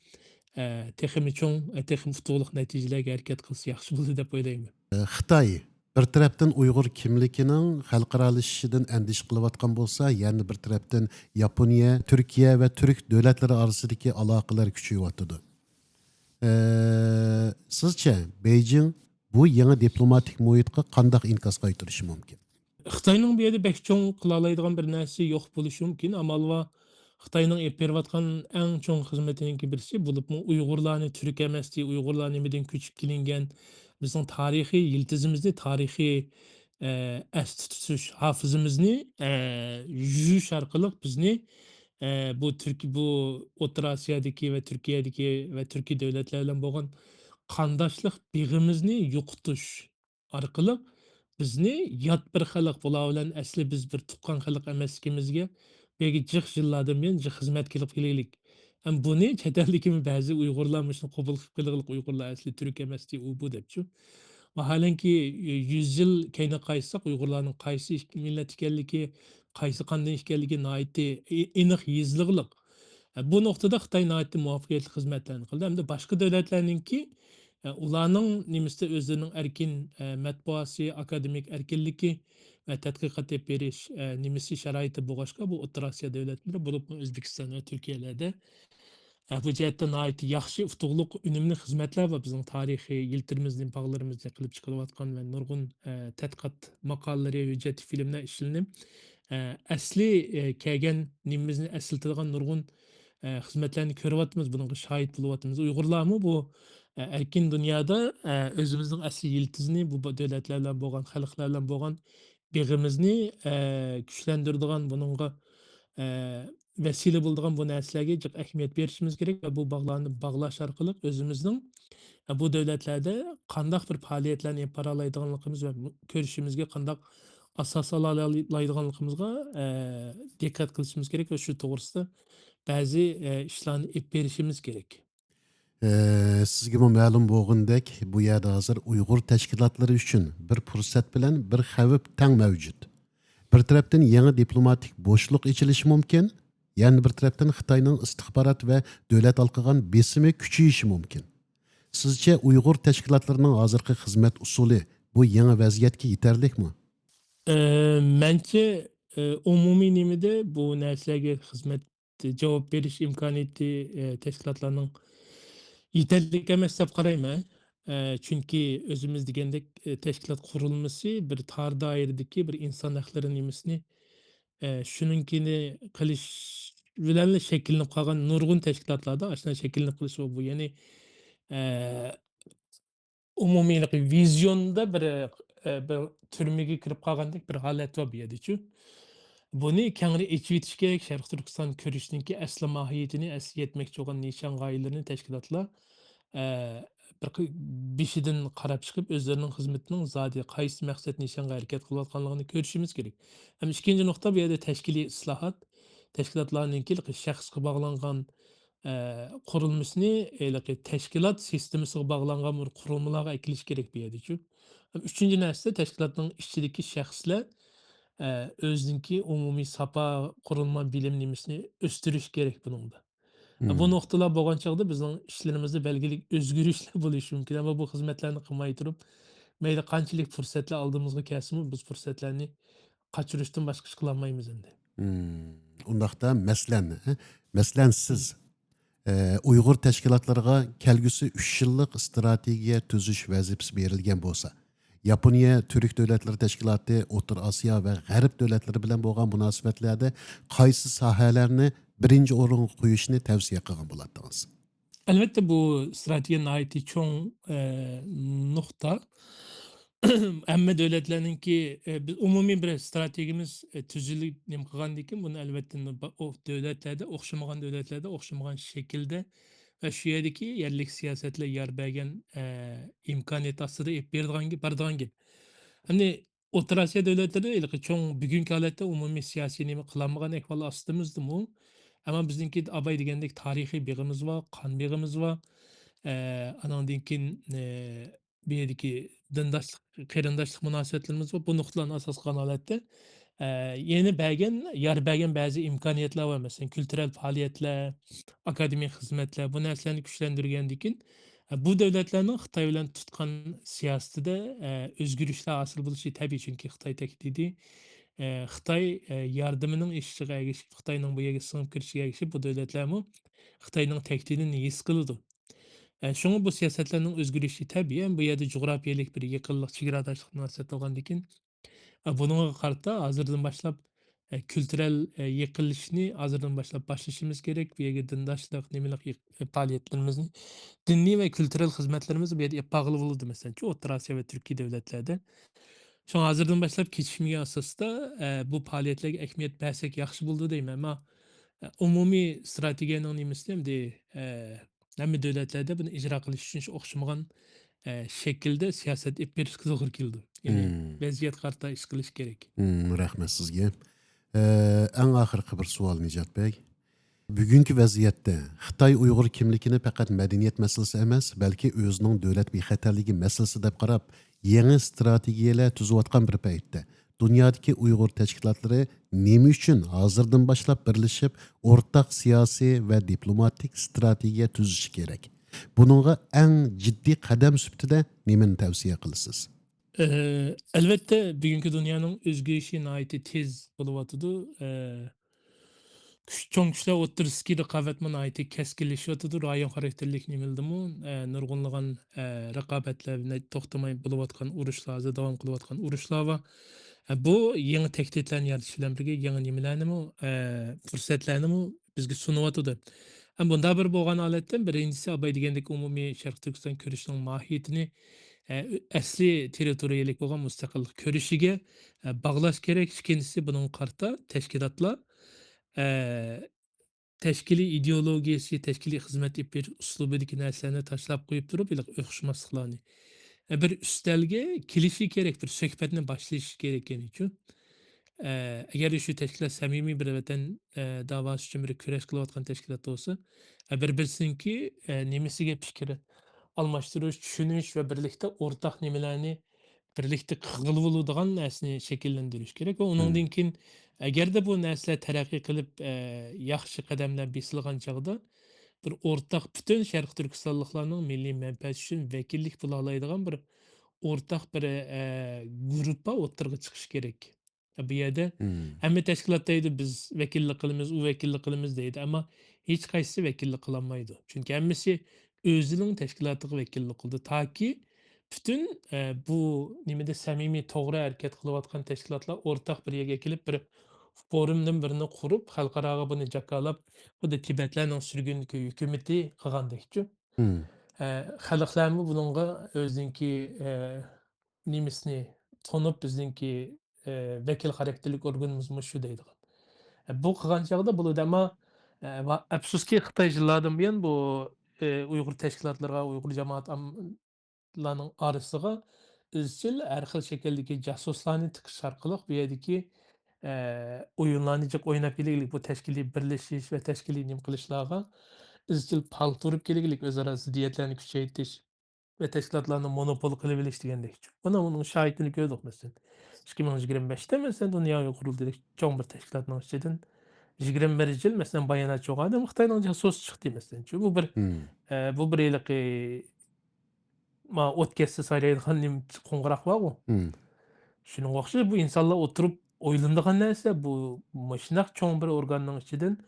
ئە، تېخىمۇ چوڭ، ئە، تېخىمۇ ئۇتۇقلۇق نەتىجىلەرگە ھەرىكەت قىلسا ياخشى بولىدۇ دەپ ئويلايمەن. خىتاي بىر تەرەپتىن ئۇيغۇر كىملىكىنىڭ خەلقئارالىشىشىدىن ئەندىشە قىلىۋاتقان بولسا، يەنە بىر تەرەپتىن ياپونىيە، تۈركىيە ۋە تۈرك دۆلەتلىرى ئارىسىدىكى ئالاقىلەر كۈچىيىۋاتىدۇ. ئە، سىزچە، بېيجىڭ بۇ يېڭى دىپلوماتىك مۇھىتقا قانداق ئىنكاس قايتۇرۇشى مۇمكىن؟ خىتاينىڭ بۇ يەردە بەك چوڭ قىلالايدىغان بىر نەرسىسى يوق بولۇشى مۇمكىن. ئامال بار، خىتاينىڭ ئېلىپ بېرىۋاتقان ئەڭ چوڭ خىزمىتىنىڭكى بىرسى، بولۇپمۇ ئۇيغۇرلارنى تۈرك ئەمەس دېيى، ئۇيغۇرلار نېمىدىن كۆچۈپ كېلىنگەن، بىزنىڭ تارىخىي يىلتىزىمىزنى، تارىخىي، ئە، ئەستە تۇتۇش ھافىزىمىزنى، ئە، يۇيۇش ئارقىلىق بىزنى، ئە، بۇ تۈرك-، بۇ ئوتتۇرا ئاسىيادىكى ۋە تۈركىيەدىكى ۋە تۈركىي دۆلەتلەر بىلەن بولغان قانداشلىق بېغىمىزنى يوقىتىش ئارقىلىق بىزنى يات بىر خەلق، بۇلار بىلەن ئەسلى بىز بىر تۇغقان خەلق ئەمەسلىكىمىزگە بەلكى جىق يىللاردىن بۇيان جىق خىزمەت قىلىپ كېلىلىك. ھەم بۇنى چەت ئەلدىكىمۇ بەزى ئۇيغۇرلار مۇشۇنى قوبۇل قىلىپ قېلىغلىق، ئۇيغۇرلار ئەسلى تۈرك ئەمەستى، ئۇ بۇ دەپچۇ. ۋاھالەنكى، يۈز يىل كەينىگە قايتساق، ئۇيغۇرلارنىڭ قايسى ئىك-، مىللەت ئىكەنلىكى، قايسى قاندىن ئىكەنلىكى ناھايىتى ئېنىق يېزىلغلىق. بۇ نۇقتىدا خىتاي ناھايىتى مۇۋەپپەقىيەتلىك خىزمەتلەرنى قىلدى. ھەمدە باشقا دۆلەتلەرنىڭكى، ئۇلارنىڭ نېمىسىدە ئۆزلىرىنىڭ ئەركىن، مەتبۇئاسى، ئاكادېمىك ئەركىنلىكى ۋە تەتقىقات ئېلىپ بېرىش، نېمىسى، شارائىتى بولغاچقا، بۇ ئوتتۇرا ئاسىيا دۆلەتلىرى، بولۇپمۇ ئۆزبېكىستان ۋە تۈركىيەلەردە، بۇ جەھەتتە ناھايىتى ياخشى، ئۇتۇقلۇق، ئۈنۈملۈك خىزمەتلەر بار. بىزنىڭ تارىخىي يىلتىرىمىزنى، باغلىرىمىزنى قىلىپ چىقىرىۋاتقان ۋە نۇرغۇن، تەتقىقات ماقالىلىرى، ھۆججەتلىك فىلىملەر ئىشلىنىپ، ئەسلى، كەلگەن نېمىمىزنى ئەسلىتىدىغان نۇرغۇن، خىزمەتلەرنى كۆرۈۋاتىمىز، بۇنىڭغا شاھىت بولۇۋاتىمىز. ئۇيغۇرلارمۇ بۇ، ئەركىن دۇنيادا، ئۆزىمىزنىڭ ئەسلى يىلتىزىنى بۇ دۆلەتلەر بىلەن بولغان، خەلقلەر بىلەن بولغان بېغىمىزنى، ئە، كۈچلەندۈرىدىغان، بۇنىڭغا، ئە، ۋەسىلە بولىدىغان بۇ نەرسىلەرگە جىق ئەھمىيەت بېرىشىمىز كېرەك ۋە بۇ باغلارنى باغلاش ئارقىلىق ئۆزىمىزنىڭ، ئە، بۇ دۆلەتلەردە قانداق بىر پائالىيەتلەرنى ئېلىپ بارالايدىغانلىقىمىز ۋە كۆرۈشىمىزگە قانداق ئاساس سالالايدىغانلىقىمىزغا، ئە، دىققەت قىلىشىمىز كېرەك ۋە شۇ توغرىسىدا بەزى، ئە، ئىشلارنى ئېلىپ بېرىشىمىز كېرەك. ئە، سىزگىمۇ مەلۇم بولغىنىدەك، بۇ يەردە ھازىر ئۇيغۇر تەشكىلاتلىرى ئۈچۈن بىر پۇرسەت بىلەن بىر خەۋپ تەڭ مەۋجۇت. بىر تەرەپتىن يېڭى دىپلوماتىك بوشلۇق ئېچىلىشى مۇمكىن، يەنە بىر تەرەپتىن خىتاينىڭ ئىستىخبارات ۋە دۆلەت ھالقىغان بېسىمى كۈچىيىشى مۇمكىن. سىزچە ئۇيغۇر تەشكىلاتلىرىنىڭ ھازىرقى خىزمەت ئۇسۇلى بۇ يېڭى ۋەزىيەتكە يېتەرلىكمۇ؟ ئە، مەنچە، ئە، ئومۇمىي نېمىدە بۇ نەرسىلەرگە خىزمەت جاۋاب بېرىش ئىمكانىيىتى، ئە، تەشكىلاتلارنىڭ يېتەرلىك ئەمەس دەپ قارايمەن. ئە، چۈنكى ئۆزىمىز دېگەندەك، ئە، تەشكىلات قۇرۇلمىسى بىر تار دائىرىدىكى بىر ئىنسان ھەقلىرى نېمىسىنى، ئە، شۇنىڭكىنى قىلىش بىلەنلا شەكىللىنىپ قالغان نۇرغۇن تەشكىلاتلاردا ئاشۇنداق شەكىللىنىپ قېلىش بار. بۇ، يەنى، ئە، ئومۇمىي ۋىزىيوندا بىر، ئە، بىر تۈرمىگە كىرىپ قالغاندەك بىر ھالەت بار بۇ يەردىچۇ. بۇنى كەڭرى ئېچىۋېتىش كېرەك، شەرقىي تۈركىستان كۈرىشىنىڭكى ئەسلى ماھىيىتىنى، ئەسلى يەتمەكچى بولغان نىشان غايىلىرىنى تەشكىلاتلار، ئە، بىر قى-، بېشىدىن قاراپ چىقىپ، ئۆزلىرىنىڭ خىزمىتىنىڭ زادى قايسى مەقسەت نىشانغا ھەرىكەت قىلىۋاتقانلىقىنى كۆرۈشىمىز كېرەك. ھەم ئىككىنچى نۇقتا، بۇ يەردە تەشكىلىي ئىسلاھات، تەشكىلاتلارنىڭكى شەخسكە باغلانغان، ئە، قۇرۇلمىسىنى ھېلىقى تەشكىلات سىستېمىسىغا باغلانغان بىر قۇرۇلمىلارغا ئەكېلىش كېرەك بۇ يەردىچۇ. ھەم ئۈچىنچى نەرسە، تەشكىلاتنىڭ ئىچىدىكى شەخسلەر، ئە، ئۆزىنىڭكى ئومۇمىي ساپا قۇرۇلما بىلىم نېمىسىنى ئۆستۈرۈش كېرەك بۇنىڭدا. بۇ مم. نۇقتىلار بولغان چاغدا بىزنىڭ ئىشلىرىمىزدا بەلگىلىك ئۆزگىرىشلەر بولۇشى مۇمكىن. ئەمما بۇ خىزمەتلەرنى قىلماي تۇرۇپ، مەيلى قانچىلىك پۇرسەتلەر ئالدىمىزغا كەلسىمۇ، بىز پۇرسەتلەرنى قاچۇرۇشتىن باشقا ئىش قىلالمايمىز ئەمدى. مم. ئۇنداقتا، مەسىلەن، ھە؟ مەسىلەن، سىز، ئە، ئۇيغۇر تەشكىلاتلىرىغا كەلگۈسى ئۈچ يىللىق ئىستراتېگىيە تۈزۈش ۋەزىپىسى بېرىلگەن بولسا، ياپونىيە تۈرك دۆلەتلىرى تەشكىلاتى ئوتتۇرا ئاسىيا ۋە غەرب دۆلەتلىرى بىلەن بولغان مۇناسىۋەتلەردە قايسى ساھەلەرنى بىرىنچى ئورۇنغا قويۇشنى تەۋسىيە قىلغان بولاتتىڭىز؟ ئەلۋەتتە، بۇ ئىستراتېگىيە ناھايىتى چوڭ، ئە، نۇقتا. ھەممە دۆلەتلەرنىڭكى، ئە، بىز ئومۇمىي بىر ئىستراتېگىيەمىز، ئە، تۈزۈلۈپ نېمە قىلغاندىن كېيىن، بۇنى ئەلۋەتتە بۇ دۆلەتلەردە، ئوخشىمىغان دۆلەتلەردە ئوخشىمىغان شەكىلدە ۋە شۇ يەردىكى يەرلىك سىياسەتلەر يار بەرگەن، ئە، ئىمكانىيەت ئاستىدا ئېلىپ بېرىدىغان گەپ، بارىدىغان گەپ. ئەمدى ئوتتۇرا ئاسىيا دۆلەتلىرىدە ھېلىقى چوڭ بۈگۈنكى ھالەتتە ئومۇمىي سىياسىي نېمە قىلالمىغان ئەھۋال ئاستىمىزدىمۇ؟ ئەمما بىزنىڭكى ئاباي دېگەندەك تارىخىي بېغىمىز بار، قان بېغىمىز بار. ئە، ئانىڭدىن كېيىن، ئە، بۇ يەردىكى دىنداشلىق، قېرىنداشلىق مۇناسىۋەتلىرىمىز بار. بۇ نۇقتىلارنى ئاساس قىلغان ھالەتتە، ئە، يەنە بەرگەن، يار بەرگەن بەزى ئىمكانىيەتلەر بار. مەسىلەن، كۈلتۈرەل پائالىيەتلەر، ئاكادېمىك خىزمەتلەر، بۇ نەرسىلەرنى كۈچلەندۈرگەندىن كېيىن، ئە، بۇ دۆلەتلەرنىڭ خىتاي بىلەن تۇتقان سىياسىتىدە، ئە، ئۆزگىرىشلەر ھاسىل بولۇشى تەبىئىي، چۈنكى خىتاي تەھدىتى، ئە، خىتاي، ئە، ياردىمىنىڭ ئېشىشىغا ئەگىشىپ، خىتاينىڭ بۇ يەرگە سىڭىپ كىرىشىگە ئەگىشىپ، بۇ دۆلەتلەرمۇ خىتاينىڭ تەھدىتىنى ھېس قىلىدۇ. ئە، شۇڭا بۇ سىياسەتلەرنىڭ ئۆزگىرىشى تەبىئىي. ھەم بۇ يەردە جۇغراپىيەلىك بىر يېقىنلىق، چېگراداشلىق مۇناسىۋەت بولغاندىكىن، ئە، بۇنىڭغا قارىتا ھازىردىن باشلاپ، ئە، كۈلتۈرەل، ئە، يېقىنلىشىشنى ھازىردىن باشلاپ باشلىشىمىز كېرەك. بۇ يەرگە دىنداشلىق، نېمىلىك يېق-، پائالىيەتلىرىمىزنى، دىنىي ۋە كۈلتۈرەل خىزمەتلىرىمىزنى بۇ يەردە ئېلىپ بارغىلى بولىدۇ، مەسىلەن، شۇ ئوتتۇرا ئاسىيا ۋە تۈركىي دۆلەتلەردە. شۇڭا ھازىردىن باشلاپ كېچىكمىگەن ئاساستا، ئە، بۇ پائالىيەتلەرگە ئەھمىيەت بەرسەك ياخشى بولىدۇ دەيمەن. ئەمما، ئە، ئومۇمىي ئىستراتېگىيەنىڭ نېمىسى ئەمدى، ئە، ھەممە دۆلەتلەردە بۇنى ئىجرا قىلىش ئۈچۈن شۇ ئوخشىمىغان، ئە، شەكىلدە سىياسەت ئېلىپ بېرىشقا توغرا كېلىدۇ. يەنى مم. ۋەزىيەتكە قارىتا ئىش قىلىش كېرەك. مم، رەھمەت سىزگە. ئە، ئەڭ ئاخىرقى بىر سوئال، نىجات بەگ. بۈگۈنكى ۋەزىيەتتە خىتاي ئۇيغۇر كىملىكىنى پەقەت مەدەنىيەت مەسىلىسى ئەمەس، بەلكى ئۆزىنىڭ دۆلەت بىخەتەرلىكى مەسىلىسى دەپ قاراپ، يېڭى ئىستراتېگىيەلەر تۈزۈۋاتقان بىر پەيتتە، دۇنيادىكى ئۇيغۇر تەشكىلاتلىرى نېمە ئۈچۈن ھازىردىن باشلاپ بىرلىشىپ، ئورتاق سىياسىي ۋە دىپلوماتىك ئىستراتېگىيە تۈزۈشى كېرەك؟ بۇنىڭغا ئەڭ جىددىي قەدەم سۈپىتىدە نېمىنى تەۋسىيە قىلىسىز؟ ئە، ئەلۋەتتە، بۈگۈنكى دۇنيانىڭ ئۆزگىرىشى ناھايىتى تېز بولۇۋاتىدۇ. ئە، كۈچ-، چوڭ كۈچلەر ئوتتۇرىسىدىكى رىقابەتمۇ ناھايىتى كەسكىنلىشىۋاتىدۇ. رايون خاراكتېرلىك نېمىلىدىمۇ، ئە، نۇرغۇنلىغان، ئە، رىقابەتلەر، نە-، توختىماي بولۇۋاتقان ئۇرۇشلار، ھازىر داۋام قىلىۋاتقان ئۇرۇشلار بار. ئە، بۇ يېڭى تەھدىتلەرنى يارىتىش بىلەن بىرگە يېڭى نېمىلەرنىمۇ، ئە، پۇرسەتلەرنىمۇ بىزگە سۇنۇۋاتىدۇ. ھەم بۇنداق بىر بولغان ھالەتتە، بىرىنچىسى، ئاباي دېگەندەك ئومۇمىي شەرقىي تۈركىستان كۈرىشىنىڭ ماھىيىتىنى، ئە، ئەسلىي تېررىتورىيەلىك بولغان مۇستەقىللىق كۈرىشىگە، ئە، باغلاش كېرەك. ئىككىنچىسى، بۇنىڭغا قارىتا تەشكىلاتلار، ئە، تەشكىلىي ئىدېئولوگىيەسى، تەشكىلىي خىزمەت ئېلىپ بېرىش ئۇسلۇبىدىكى نەرسىلەرنى تاشلاپ قويۇپ تۇرۇپ، ھېلىقى ئوخشىماسلىقلارنى، ئە، بىر ئۈستەلگە كېلىشى كېرەك، بىر سۆھبەتنى باشلىشى كېرەك، يەنىچۇ. ئە، ئەگەر شۇ تەشكىلات سەمىمىي بىر ۋەتەن، ئە، داۋاسى ئۈچۈن بىر كۈرەش قىلىۋاتقان تەشكىلات بولسا، ئە، بىر-، بىرسىنىڭكى، ئە، نېمىسىگە پىكىر ئالماشتۇرۇش، چۈشىنىش ۋە بىرلىكتە ئورتاق نېمىلەرنى بىرلىكتە قىلغىلى بولىدىغان نەرسىنى شەكىللەندۈرۈش كېرەك. ۋە ئۇنىڭدىن كېيىن، ئەگەردە بۇ نەرسىلەر تەرەققىي قىلىپ، ئە، ياخشى قەدەملەر بېسىلغان چاغدا، بىر ئورتاق پۈتۈن شەرقىي تۈركىستانلىقلارنىڭ مىللىي مەنپەئەتى ئۈچۈن ۋەكىللىك بولالايدىغان بىر ئورتاق بىر، ئە، گۇرۇپپا ئوتتۇرىغا چىقىشى كېرەك. بۇ يەردە ھەممە تەشكىلات دەيدۇ، «بىز ۋەكىللىك قىلىمىز، ئۇ ۋەكىللىك قىلىمىز» دەيدۇ، ئەمما ھېچقايسىسى ۋەكىللىك قىلالمايدۇ. چۈنكى ھەممىسى ئۆزىنىڭ تەشكىلاتىغا ۋەكىللىك قىلىدۇ. تاكى پۈتۈن، ئە، بۇ نېمىدە سەمىمىي، توغرا ھەرىكەت قىلىۋاتقان تەشكىلاتلار ئورتاق بىر يەرگە كېلىپ، بىر فورۇمدىن بىرنى قۇرۇپ، خەلقئاراغا بۇنى جاكارلاپ، خۇددى تىبەتلەرنىڭ سۈرگۈندىكى ھۆكۈمىتى قىلغاندەكچۇ. ئە، خەلقلەرمۇ بۇنىڭغا ئۆزىنىڭكى، ئە، نېمىسىنى تونۇپ، بىزنىڭكى، ئە، ۋەكىل خاراكتېرلىك ئورگىنىمىزمۇ شۇ دەيدىغان. ئە، بۇ قىلغان چاغدا بولىدۇ، ئەمما، ئە، ۋا-، ئەپسۇسكى، خىتاي يىللاردىن بۇيان بۇ، ئە، ئۇيغۇر تەشكىلاتلىرىغا، ئۇيغۇر جامائەت ئام-، لارنىڭ ئارىسىغا ئىزچىل ھەر خىل شەكىلدىكى جاسۇسلارنى تىقىش ئارقىلىق بۇ يەردىكى، ئە، ئويۇنلارنى جىق ئويناپ كېلىگلىك، بۇ تەشكىلىي بىرلىشىش ۋە تەشكىلىي نېمە قىلىشلارغا ئىزچىل پالتا ئۇرۇپ كېلىگلىك، ئۆزئارا زىددىيەتلەرنى كۈچەيتىش ۋە تەشكىلاتلارنى مونوپول قىلىۋېلىش دېگەندەك. مانا بۇنىڭ شاھىتىنى كۆردۇق، مەسىلەن، ئىككى مىڭ يىگىرمە بەشتە، مەسىلەن، دۇنيا ئۇيغۇر قۇرۇلتىيىدەك چوڭ بىر تەشكىلاتنىڭ ئىچىدىن يىگىرمە بىر يىل، مەسىلەن، بايانات يوق ئادەم خىتاينىڭ جاسۇسى چىقتى، مەسىلەن. بۇ بىر، ئە، بۇ بىر ھېلىقى ما ئوت كەتسە سايرايدىغان نېمە قوڭغۇراق بارغۇ. شۇنىڭغا ئوخشاش بۇ ئىنسانلار ئولتۇرۇپ ئويلىنىدىغان نەرسە، بۇ مۇشۇنداق چوڭ بىر ئورگاننىڭ ئىچىدىن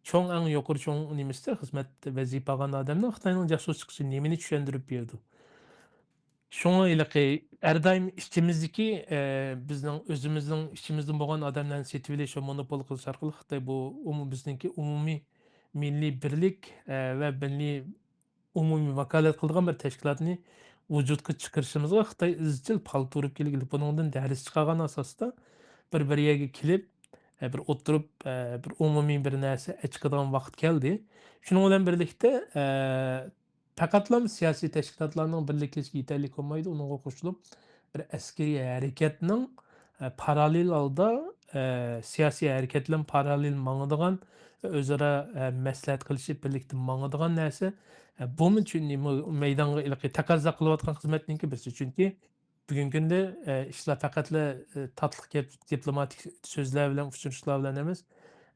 چوڭ، ئەڭ يۇقىرى چوڭ نېمىسى خىزمەت ۋەزىپە ئالغان ئادەمنىڭ خىتاينىڭ جاسۇس چىقىشى نېمىنى چۈشەندۈرۈپ بېرىدۇ؟ شۇڭا ھېلىقى ھەر دائىم ئىچىمىزدىكى، ئە، بىزنىڭ ئۆزىمىزنىڭ ئىچىمىزدىن بولغان ئادەملەرنى سېتىۋېلىش ۋە مونوپول قىلىش ئارقىلىق خىتاي بۇ ئومۇ-، بىزنىڭكى ئومۇمىي مىللىي بىرلىك، ئە، ۋە مىللىي ئومۇمىي ۋاكالەت قىلىدىغان بىر تەشكىلاتنى ۋۇجۇدقا چىقىرىشىمىزغا خىتاي ئىزچىل پالتا ئۇرۇپ كېلىپ، بۇنىڭدىن دەرس چىقارغان ئاساستا بىر، بىر يەرگە كېلىپ، ئە، بىر ئولتۇرۇپ، ئە، بىر ئومۇمىي بىر نەرسە ئەچىقىدىغان ۋاقىت كەلدى. شۇنىڭ بىلەن بىرلىكتە، ئە، پەقەتلا سىياسىي تەشكىلاتلارنىڭ بىرلىكلىشىشى يېتەرلىك بولمايدۇ. ئۇنىڭغا قوشۇلۇپ، بىر ئەسكىرىي ھەرىكەتنىڭ، ئە، پاراللېل ھالدا، ئە، سىياسىي ھەرىكەت بىلەن پاراللېل ماڭىدىغان، ئۆزئارا، ئە، مەسلىھەت قىلىشىپ بىرلىكتە ماڭىدىغان نەرسە، ئە، بۇمۇ چۈ-، نېمە، مەيدانغا ھېلىقى تەقەززا قىلىۋاتقان خىزمەتنىڭكى بىرسى. چۈنكى بۈگۈنكى كۈندە، ئە، ئىشلار پەقەتلا، ئە، تاتلىق گەپ، دىپلوماتىك سۆزلەر بىلەن، ئۇچرىشىشلار بىلەن ئەمەس،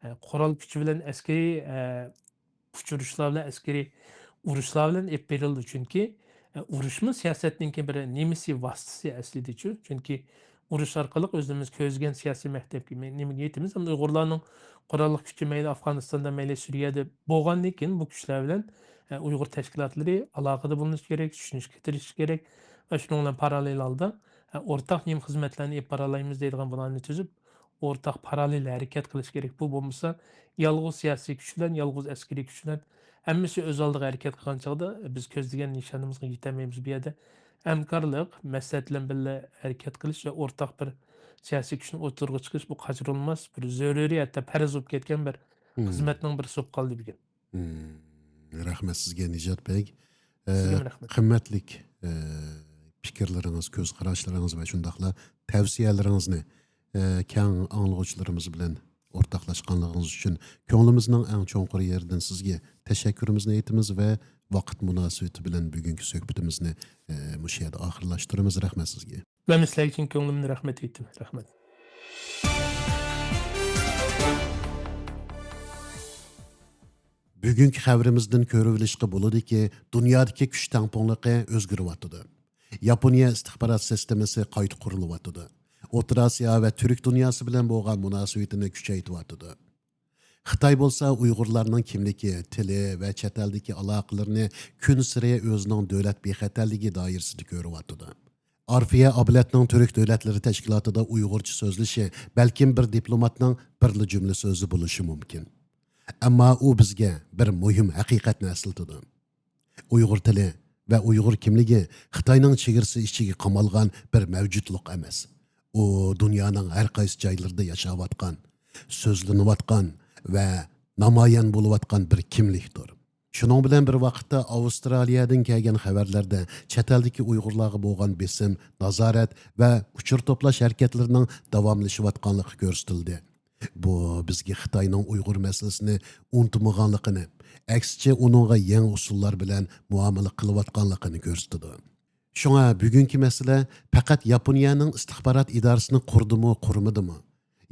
ئە، قورال كۈچى بىلەن ئەسكىرىي، ئە، ئۇچرىشىشلار بىلەن، ئەسكىرىي ئۇرۇشلار بىلەن ئېلىپ بېرىلىدۇ. چۈنكى، ئە، ئۇرۇشمۇ سىياسەتنىڭكى بىر نېمىسى، ۋاسىتىسى ئەسلىدىچۇ. چۈنكى ئۇرۇش ئارقىلىق ئۆزىمىز كۆزلىگەن سىياسىي مەكتەپكە مە-، نېمىگە يېتىمىز. ئەمدى ئۇيغۇرلارنىڭ قوراللىق كۈچى مەيلى ئافغانىستاندا، مەيلى سۈرىيەدە بولغاندىن كېيىن بۇ كۈچلەر بىلەن، ئە، ئۇيغۇر تەشكىلاتلىرى ئالاقىدە بولۇشى كېرەك، چۈشىنىشكە تىرىشىشى كېرەك. ۋە شۇنىڭ بىلەن پاراللېل ھالدا، ئە، ئورتاق نېمە خىزمەتلەرنى ئېلىپ بارالايمىز دەيدىغان بۇلارنى تۈزۈپ، ئورتاق پاراللېل ھەرىكەت قىلىش كېرەك. بۇ بولمىسا، يالغۇز سىياسىي كۈچ بىلەن، يالغۇز ئەسكىرىي كۈچ بىلەن ھەممىسى ئۆز ئالدىغا ھەرىكەت قىلغان چاغدا، بىز كۆزلىگەن نىشانىمىزغا يېتەلمەيمىز. بۇ يەردە ھەمكارلىق، مەسلىھەت بىلەن بىللە ھەرىكەت قىلىش ۋە ئورتاق بىر سىياسىي كۈچنىڭ ئوتتۇرىغا چىقىش، بۇ قاچۇرۇلماس بىر زۆرۈرىي، ھەتتا پەرز بولۇپ كەتكەن بىر خىزمەتنىڭ بىرسى بولۇپ قالدى بۈگۈن. مم، رەھمەت سىزگە، نىجات بەگ. ئە، سىزگىمۇ رەھمەت. قىممەتلىك، ئە، پىكىرلىرىڭىز، كۆز قاراشلىرىڭىز ۋە شۇنداقلا تەۋسىيەلىرىڭىزنى، ئە، كەڭ ئاڭلىغۇچىلىرىمىز بىلەن ئورتاقلاشقانلىقىڭىز ئۈچۈن كۆڭلىمىزنىڭ ئەڭ چوڭقۇر يېرىدىن سىزگە تەشەككۈرىمىزنى ئېيتىمىز ۋە ۋاقىت مۇناسىۋىتى بىلەن بۈگۈنكى سۆھبىتىمىزنى، ئە، مۇشۇ يەردە ئاخىرلاشتۇرىمىز. رەھمەت سىزگە. مەنمۇ سىلەر ئۈچۈن كۆڭلۈمدىن رەھمەت ئېيتىمەن. رەھمەت. بۈگۈنكى خەۋىرىمىزدىن كۆرۈۋېلىشقا بولىدۇكى، دۇنيادىكى كۈچ تەڭپۇڭلۇقى ئۆزگىرىۋاتىدۇ. ياپونىيە ئىستىخبارات سىستېمىسى قايتا قۇرۇلۇۋاتىدۇ. ئوتتۇرا ئاسىيا ۋە تۈرك دۇنياسى بىلەن بولغان مۇناسىۋىتىنى كۈچەيتىۋاتىدۇ. خىتاي بولسا ئۇيغۇرلارنىڭ كىملىكى، تىلى ۋە چەت ئەلدىكى ئالاقىلىرىنى كۈنسېرى ئۆزىنىڭ دۆلەت بىخەتەرلىكى دائىرىسىدە كۆرۈۋاتىدۇ. ئارفىيە ئابلەتنىڭ تۈرك دۆلەتلىرى تەشكىلاتىدا ئۇيغۇرچە سۆزلىشى بەلكىم بىر دىپلوماتنىڭ بىرلا جۈملە سۆزى بولۇشى مۇمكىن. ئەمما ئۇ بىزگە بىر مۇھىم ھەقىقەتنى ئەسلىتىدۇ. ئۇيغۇر تىلى ۋە ئۇيغۇر كىملىكى خىتاينىڭ چېگرىسى ئىچىگە قامالغان بىر مەۋجۇتلۇق ئەمەس. ئۇ دۇنيانىڭ ھەر قايسى جايلىرىدا ياشاۋاتقان، سۆزلىنىۋاتقان ۋە نامايان بولۇۋاتقان بىر كىملىكتۇر. شۇنىڭ بىلەن بىر ۋاقىتتا، ئاۋسترالىيەدىن كەلگەن خەۋەرلەردە چەت ئەلدىكى ئۇيغۇرلارغا بولغان بېسىم، نازارەت ۋە ئۇچۇر توپلاش ھەرىكەتلىرىنىڭ داۋاملىشىۋاتقانلىقى كۆرسىتىلدى. بۇ بىزگە خىتاينىڭ ئۇيغۇر مەسىلىسىنى ئۇنتۇمىغانلىقىنى، ئەكسىچە ئۇنىڭغا يېڭى ئۇسۇللار بىلەن مۇئامىلە قىلىۋاتقانلىقىنى كۆرسىتىدۇ. شۇڭا بۈگۈنكى مەسىلە پەقەت ياپونىيەنىڭ ئىستىخبارات ئىدارىسىنى قۇردىمۇ، قۇرمىدىمۇ،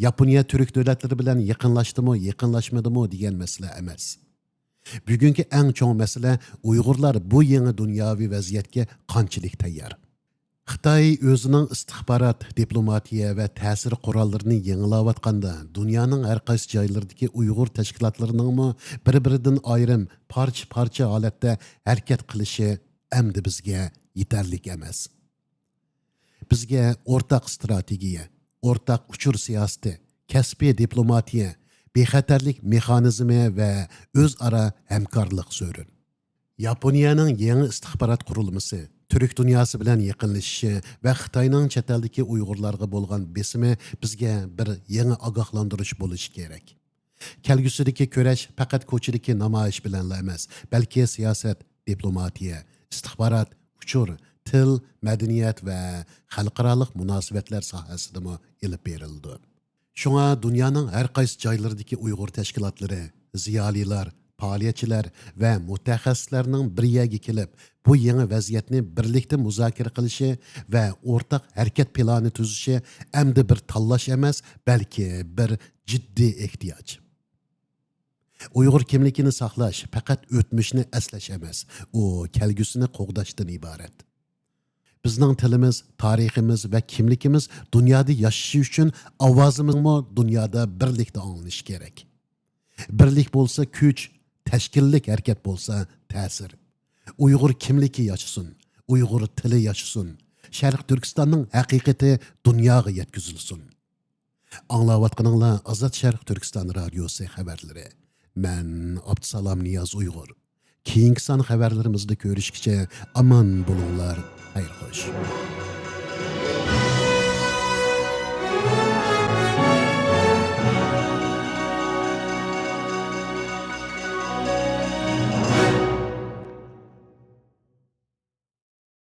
ياپونىيە تۈرك دۆلەتلىرى بىلەن يېقىنلاشتىمۇ، يېقىنلاشمىدىمۇ دېگەن مەسىلە ئەمەس. بۈگۈنكى ئەڭ چوڭ مەسىلە ئۇيغۇرلار بۇ يېڭى دۇنياۋى ۋەزىيەتكە قانچىلىك تەييار؟ خىتاي ئۆزىنىڭ ئىستىخبارات، دىپلوماتىيە ۋە تەسىر قوراللىرىنى يېڭىلاۋاتقاندا، دۇنيانىڭ ھەر قايسى جايلىرىدىكى ئۇيغۇر تەشكىلاتلىرىنىڭمۇ بىر-بىرىدىن ئايرىم، پارچە-پارچە ھالەتتە ھەرىكەت قىلىشى ئەمدى بىزگە يېتەرلىك ئەمەس. بىزگە ئورتاق ئىستراتېگىيە، ئورتاق ئۇچۇر سىياسىتى، كەسپىي دىپلوماتىيە، بىخەتەرلىك مېخانىزمى ۋە ئۆزئارا ھەمكارلىق زۆرۈر. ياپونىيەنىڭ يېڭى ئىستىخبارات قۇرۇلمىسى، تۈرك دۇنياسى بىلەن يېقىنلىشىشى ۋە خىتاينىڭ چەت ئەلدىكى ئۇيغۇرلارغا بولغان بېسىمى بىزگە بىر يېڭى ئاگاھلاندۇرۇش بولۇشى كېرەك. كەلگۈسىدىكى كۈرەش پەقەت كوچىدىكى نامايىش بىلەنلا ئەمەس، بەلكى سىياسەت، دىپلوماتىيە، ئىستىخبارات، ئۇچۇر، تىل، مەدەنىيەت ۋە خەلقئارالىق مۇناسىۋەتلەر ساھەسىدىمۇ ئېلىپ بېرىلىدۇ. شۇڭا دۇنيانىڭ ھەر قايسى جايلىرىدىكى ئۇيغۇر تەشكىلاتلىرى، زىيالىيلار، پائالىيەتچىلەر ۋە مۇتەخەسسىسلەرنىڭ بىر يەرگە كېلىپ، بۇ يېڭى ۋەزىيەتنى بىرلىكتە مۇزاكىرە قىلىشى ۋە ئورتاق ھەرىكەت پىلانى تۈزۈشى ئەمدى بىر تاللاش ئەمەس، بەلكى بىر جىددىي ئېھتىياج. ئۇيغۇر كىملىكىنى ساقلاش پەقەت ئۆتمۈشنى ئەسلەش ئەمەس، ئۇ كەلگۈسىنى قوغداشتىن ئىبارەت. بىزنىڭ تىلىمىز، تارىخىمىز ۋە كىملىكىمىز دۇنيادا ياشىشى ئۈچۈن ئاۋازىمىزمۇ دۇنيادا بىرلىكتە ئاڭلىنىشى كېرەك. بىرلىك بولسا كۈچ، تەشكىللىك ھەرىكەت بولسا تەسىر. ئۇيغۇر كىملىكى ياشىسۇن، ئۇيغۇر تىلى ياشىسۇن، شەرقىي تۈركىستاننىڭ ھەقىقىتى دۇنياغا يەتكۈزۈلسۇن. ئاڭلاۋاتقىنىڭلار ئازاد شەرق تۈركىستان رادىيوسى خەۋەرلىرى. مەن ئابدۇسالام نىياز ئۇيغۇر. كېيىنكى سان خەۋەرلىرىمىزدە كۆرۈشكىچە ئامان بولۇڭلار، خەير خوش.